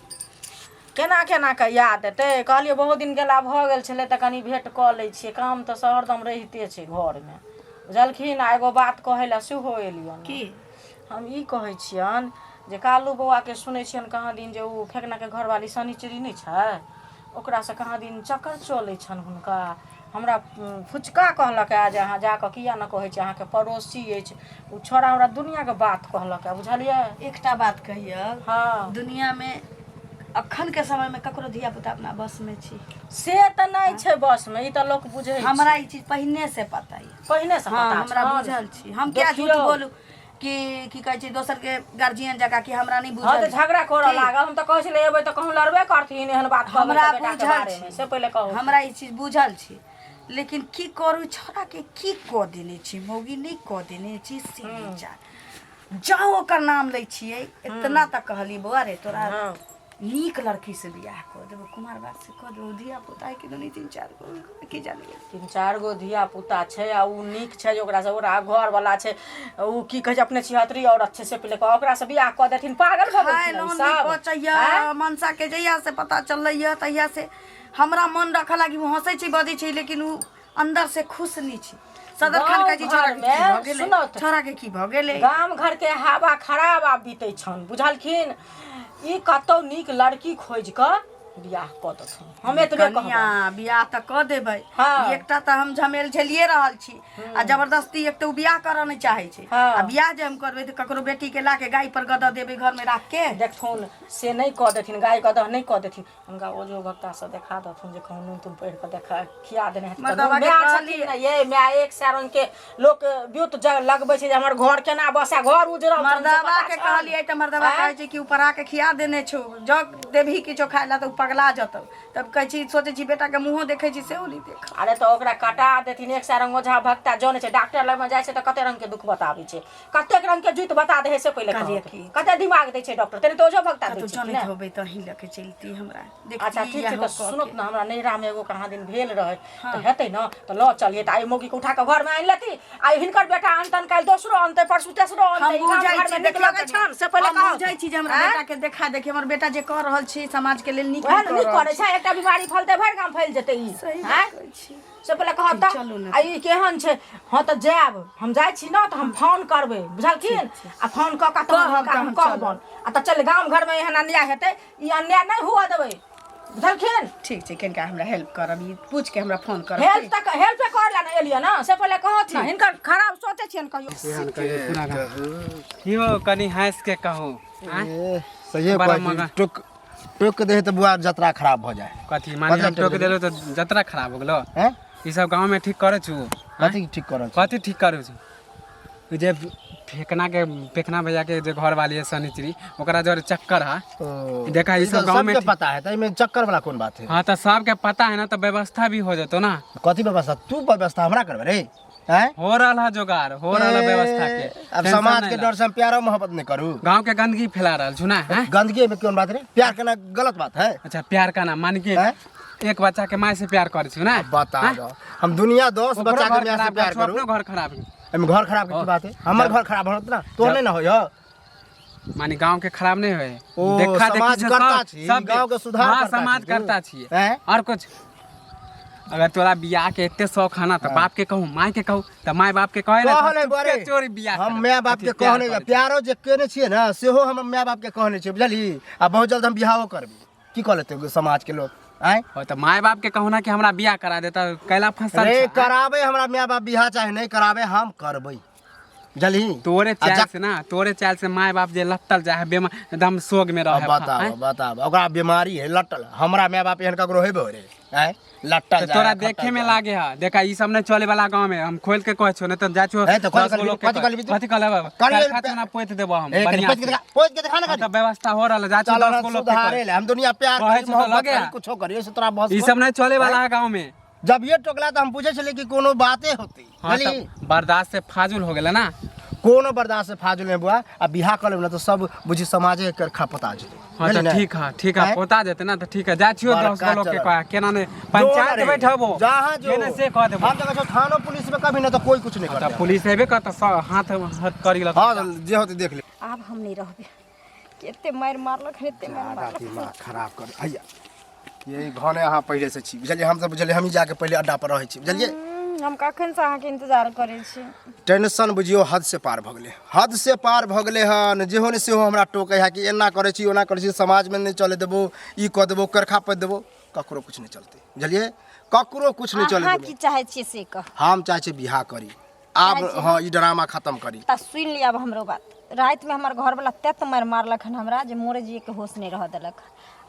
केना केना कऽ याद एतै? कहलियै बहुत दिन गेला भऽ गेल छलै तऽ कनि भेँट कऽ लै छियै। काम तऽ हरदम रहिते छै घरमे, बुझलखिन? आ एगो बात कहै लए सेहो एलियनि।
की?
हम ई कहै छियनि जे कालू बौआके सुनै छियनि कहाँ दिन जे ओ फेकनाके घरवाली शनिचरी नहि छै, ओकरासँ कहाँ दिन चक्कर चलै छनि हुनका। हमरा फुचका कहलक हए जे अहाँ जाकऽ किया नहि कहै छी, अहाँके पड़ोसी अछि ओ छौड़ा। हमरा दुनिआँके बात कहलक हए, बुझलियै?
एकटा बात कहियौ?
हँ।
दुनियामे अखन के समयमे ककरो धिया पुता अपना बसमे छी?
से तऽ नहि छै बसमे, ई तऽ लोक बुझै छै।
हमरा ई चीज पहिने से पता यऽ।
पहिने से
हाँ,
पता
हमरा
छल?
बुझल छी। हम क्या झूठ
देखियौ।
बोलू कि की कहै छै दोसर के गार्जियन जकाँ कि हमरा नहि
हँ, तऽ
बुझल।
झगड़ा करऽ
की?
लागल। हम तऽ कहै छलियै एबै तऽ कहूँ लड़बे करथिन, एहन बात कहबै
हमरा
तऽ बेटाके
बुझल
बारेमे
छी।
से पहिले कहू।
हमरा ई चीज बुझल छी, लेकिन की करू, छोड़ा के की कऽ देने छी मौगी, नहि कऽ देने छी से नहि जान। जाउ, ओकर नाम लै छियै। इतना तक कहली, बौआ रे, तोरा नीक लड़की से बियाह कऽ देबो, कुमार बात से कऽ देबो, धिया पुता के दुनी तीन चार गो, की जाने गेल।
तीन चारि गो धिया पुता छै आ ओ नीक छै जे ओकरासँ ओकरा घरवला छै, ओ की कहै छै अपने छिहत्तरी औरत छै, से पहिले ओकरासँ बियाह कऽ देथिन? पागल भऽ
खाय
गेलखिन ई
लोन नहि
सब?
पचैया।
आँय?
मनसा के जहिया से पता चललै यऽ तहिया से हमरा मन रखऽ लागी ओ हंसै छै बजै छै लेकिन ओ अंदर से खुश नहीं छै। सदर खान कहै छै छोरा के की भऽ गेलै,
सुनत।
छोरा के की भऽ गेलै।
गाम घर के हवा खराब आब बीतै छन, बुझलखिन? ई कतौ नीक लड़की खोजि कऽ बियाह कऽ देथुन, हम एतबे कहब।
कनिया बियाह तऽ कऽ देबै।
हाँ।
एकटा तऽ हम झमेल झेलिए रहल छी आ जबरदस्ती एक तऽ ओ बियाह करऽ नहि चाहै छै।
हाँ।
आ बियाह जे हम करबै तऽ ककरो बेटी के ला के गाय पर गदह देबै घर में राख के।
देखथुन से नहि कऽ देथिन, गाय गदह नहि कऽ देथिन, हुनका ओझो भक्ता से देखा देथुन जे कहूँ नून तून पढ़ि कऽ देखा खिया देने हेतै।
मर्दबा के
माय
कहलियै।
छथिन ने ये माय, एक सए रंग के लोक ब्यूत लगबै छै जे हमर घर केना बसै, घर उजरल छनि, से
मर्दबा
पता
के
छनि।
कहलियै तऽ मर्दबा
आँय?
कहै छै कि ऊपर आके खिया देने छौ, जँ देबही किछो खाय ला तऽ ओ पगला जतौ। तब कहै छी सोचै छी बेटा के मुँहो देखै छी सेहो नहि देख।
अरे तऽ ओकरा कटा देथिन, एक सए रंग ओझा भक्ता जनै छै। डॉक्टर लगमे जाइ छै तऽ कते रंग के दुख बताबै छै, कतेक रंग के जुइत बता दे है से पहिले
कहलियै
कहत।
की?
कते दिमाग दै छै डॉक्टर, तेने तऽ ओझो भक्ता दै
कतौ
छै कि
जनैत
ने?
होबै तऽ अहीं लऽ के चलती हमरा।
अच्छा
देखती
ठीक छै
इएह
तऽ
कऽ
सुनत
के।
ने, हमरा नैहरामे एगो कहाँ दिन भेल रहै तऽ हेतै ने तऽ लऽ चलियै। तऽ आइ मौगी के उठा कऽ घरमे आनि लेती, आइ हिनकर बेटा अनतन, काल्हि दोसरो अनतै, परसू तेसरो
हम
अनतै। ई गाम
बुझै
घरमे
छी,
नीक
देखियौ
लगै
कनिया,
छनि से पहिले
हम
कहत।
बुझै छी जे हमरा
आँय?
बेटा के देखा देखी हमर बेटा जे कऽ रहल छै समाज के लेल नीक
ओएह
नहि
ने
कऽ
नीक
रहल
करै छै, एकटा बीमारी फैलतै भरि गाम फैल जेतै ई।
सही
आँय?
बात कहै छी।
से पहिले कहत तऽ
चलू ने।
आ ई केहन छै? हँ तऽ जायब, हम जाइ छी ने तऽ हम फोन करबै, बुझलखिन? आ फोन कऽ कऽ तहन
कहब
हुनका हम
तऽ हम चलब।
कहबनि आ तऽ चल गाम घरमे एहन अन्याय हेतै, ई अन्याय नहि हुअ देबै, बुझलखिन?
ठीक छै कनिका हमरा हेल्प करब, ई पूछ के हमरा फोन करब।
हेल्प तऽ हेल्प कर ला ने एलियै ने, से पहिले कहत ने, हिनकर खराब सोचै छियनि कहियो।
एहन कहियो पूरा गाँव यौ कनि हँसि के कहू आँय?
ए, सहिए
बड़ा
कहै छी,
मगन।
टोक टोक के दे तऽ बुआ जतरा खराब भऽ जाए।
कथी माने
कथी
हम टोक देलहुँ तऽ जतरा खराब हो गेलो?
हैं?
ई सब गाँव में ठीक करै छु?
कथी ठीक करल?
कथी ठीक करै छु? ई जे फेकना के फेकना भैया के जे घर वाली है सनिचरी, ओकरा जरे चक्कर है।
ओ,
देखा, ई
ई
सब
तऽ
गाँव में
सबके पता है, तऽ एहिमे चक्कर वाला कोन बात है?
हाँ तऽ सबके पता है ना, तऽ व्यवस्था भी हो जेतो ना।
कथी व्यवस्था? तू व्यवस्था हमरा करबे रे? हैं?
हो रहल है जोगाड़, हो रहल है व्यवस्था के।
अब
टेंशन
समाज
नहीं
के
ला।
डर से हम प्यारो मोहब्बत नहीं करू?
गांव के गंदगी फैला रहल छु ना, हैं?
गंदगी में कौन बात रे? प्यार करना गलत बात है?
अच्छा प्यार का नाम मान के
हैं?
एक बच्चा के माय से प्यार करे छु ना?
बता
हैं?
दो, हम दुनिया 10
ओकरो
बच्चा के
घर
माय से
खराब
प्यार
छु,
करू।
अपनो घर खराब है।
एहिमे घर खराब के की बात है? हमर घर खराब होत ना तो नहीं ना होय,
माने गांव के खराब नहीं होय।
ओ,
देखा देखी
समाज
से
करता
सब-
छी,
सब
गांव के सुधार
हाँ,
करता
समाज
छी तू।
करता छी।
हैं?
और कुछ अगर तोरा बियाह के एते शौक है ना तो बाप के कहूँ माय के कहूँ तऽ माय बाप के कहे
कहले बरे
चोरी बियाह
हम
करब।
माय बाप के
अथी प्यार
कहने
करै छी।
प्यारो जे केने छियै ने सेहो हम माय बाप के कहने छियै, बुझलही? आ बहुत जल्द हम बियाहो करबै, की कह लेतै समाज के लोग? आँय?
हो तऽ माय बाप के कहू ना कि हमरा बियाह करा देता, कैला फसल
रे
छै?
कराबे हमरा माय बाप बियाह चाहे नहीं कराबे, हम करबै, बुझलही?
तोरे
आ
चाल
जक-
से ना, तोरे चाल से माय बाप जे लत्तल जाए है बेमा एकदम शोक में रहे
अब बताब,
आँय?
बताब, ओकरा बीमारी है लटल, हमरा माय बाप एहन ककरो हेबे रे? आँय, लटल
तऽ
जाए
तोरा
है,
देखे
खटल
में
जाए।
लागे है, देखा ई सब नहीं चले वाला गांव में, हम खोल के कहै छौ नहीं तऽ जाइ छौ।
ए, तऽ कथी
10 गो
कहलबी?
लोग के
कथी कहलबी तू?
कथी कहलबे?
कहलियै
कारखाना ना पोति देबो हम,
ए, कनी
बढ़ियां
पोति के
से।
देखा, पोति के देखा ना
हाँ,
कनी।
तऽ व्यवस्था हो रहल है, जाइ छौ
चल
10 गो लोग के
सुधारे
कहै।
ले, हम दुनिया प्यार
कहै
करी,
छौ तऽ
मोहब्बत
लगे
करी,
है।
कुछो करी, ऐसे तोरा बस
ई सब नहीं चले वाला है गांव में।
जब ये टोकला तऽ हम बुझै छलियै कि कोनो बाते होतै।
हाँ
बुझली?
तऽ बर्दाश्त से फाजुल हो गेलै ना।
कोनो बर्दाश्त से फाजुल नहीं बुआ, आ बियाह कर लेब ना तऽ सब बुझी समाजे के खपता जेतै।
हाँ
बुझली
तऽ
ने?
ठीक है, ठीक है।
आँय?
पोता जेतै ना तऽ ठीक है, जाइ छियौ 10
बड़का
गो लोग के
चलल।
कहे केना नहीं
जो
पंचायत
रे,
बैठबो
जहाँ जो
जेने से कह देबो।
हम तऽ कहै छियौ थानो पुलिस में कभी ना तऽ कोई कुछ नहीं
तऽ
करतै।
पुलिस हेबे करत, सब हाथ हाथ करी लग।
हाँ तऽ जे होतै देख ले।
आब हम नहीं रहबै, कते मारि मारलक हन, एते मारि
ज्यादा
मारलक।
दिमाग खराब कर हैया यही घने अहाँ पहिले से छी, बुझलियै? हम तऽ बुझलियै हमही जाके पहिले अड्डा पर रहै छी, बुझलियै?
हम कखन से अहाँके इंतजार करै छी।
टेंशन बुझियौ हद से पार भऽ गेलै, हद से पार भऽ गेलै हन। जेहो ने सेहो हमरा टोकै है कि एना करै छी ओना करै छी, समाजमे नहि चलै देबो, ई कऽ देबो, करखा पाति देबो। ककरो किछु नहि चलतै, बुझलियै? ककरो किछु नहि चलै
अहाँ
देबो।
की चाहै छियै से कह।
हम चाहै छियै बियाह करी आब। हाँ, ई ड्रामा खत्म करी।
तऽ सुनि लिअ आब हमरो बात। रातिमे हमर घरवला तेत मारि मारलक हन हमरा जे मोरे जियैके होश नहि रहऽ देलक।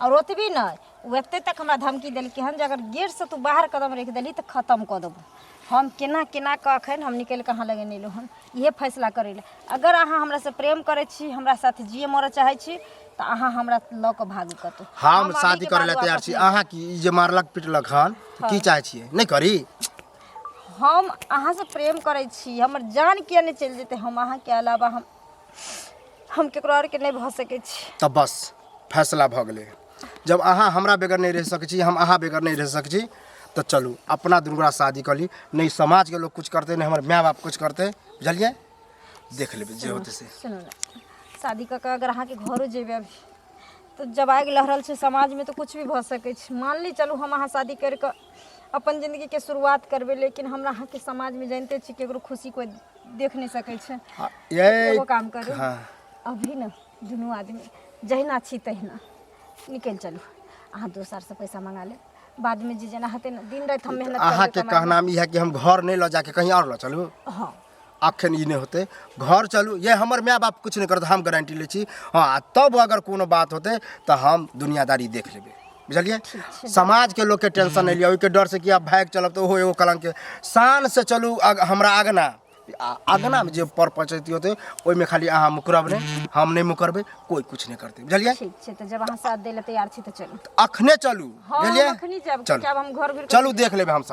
आओर ओतबी नहि, ओ एते तक हमरा धमकी देलकै हन जे अगर गेटसँ तू बाहर कदम राखि देलही तऽ खतम कऽ देबौ। हम केना केना कऽ अखन हम निकलि कऽ अहाँ लग एलहुँ हन इहे फैसला करै लए। अगर अहाँ हमरासँ प्रेम करै छी, हमरा साथ जियै मरऽ चाहै छी, तऽ अहाँ हमरा लऽ कऽ भागू कतहु।
हम
अभीके
शादी करै लए
बाद
तैयार
वापस
छी।
नहि।
अहाँ की ई जे मारलक पिटलक हन, की चाहै छियै नहि करी?
हम अहाँसँ प्रेम करै छी, हमर जान किया नहि चलि जेतै, हम अहाँके अलावा हम केकरो आओरके नहि भऽ सकै छी।
तऽ बस फैसला भऽ गेलै। जब अहाँ हमरा बगैर नहि रहि सकै छी, हम अहाँ बगैर नहि रहि सकै छी, तऽ चलू अपना दुनू गोरा शादी कऽ ली। नहि समाजके लोक किछु करतै, नहि हमर माय बाप किछु करतै, बुझलियै? देख लेबै जे होतै से।
सुनू ने, शादी कऽ कऽ अगर अहाँके घरो जेबै अभी तऽ जब आगि लहरल छै समाजमे तऽ किछु भी भऽ सकै छै। मान ली चलू हम अहाँ शादी करि कऽ अपन जिन्दगीके शुरुआत करबै, लेकिन हमरा अहाँके समाजमे जानिते छी केकरो खुशी कोइ देख नहि सकै छै।
ये
एगो काम करू,
हाँ।
अभी ने दुनू आदमी जहिना छी तहिना निकलि चलू। अहाँ दोसरसँ पैसा मंगा लेब, बादमे जे जेना हेतै ने, दिन राति हम मेहनत करबै।
अहाँके
कमाएबै।
कहनाम ई है कि हम घर नहि लऽ जाके कहीं आओर लऽ चलू?
हँ।
अखन ई नहि होतै, घर चलू। ये हमर माय बाप किछु नहि करत, हम गारंटी लै छी। हँ, आ तब अगर कोनो बात होतै तऽ हम दुनियादारी देख लेबै, बुझलियै? समाजके लोकके टेंशन नहि लिअ, ओहिके डरसँ कि आब भागि चलब तऽ ओहो एगो कलङ्क। शानसँ चलू। हमरा अगना आ अगनामे जे पर पचैती होतै ओहिमे खाली अहाँ मुकरब नहि, हम नहि मुकरबै, कोइ किछु नहि करतै, बुझलियै?
ठीक छै, तऽ जब अहाँ साथ दै लए तैयार छी तऽ चलू।
अखने चलू।
हँ,
बुझलियै?
हम अखनी जायब।
चलू।
आब हम घर घुरि
चलू, देख लेबै हमसब।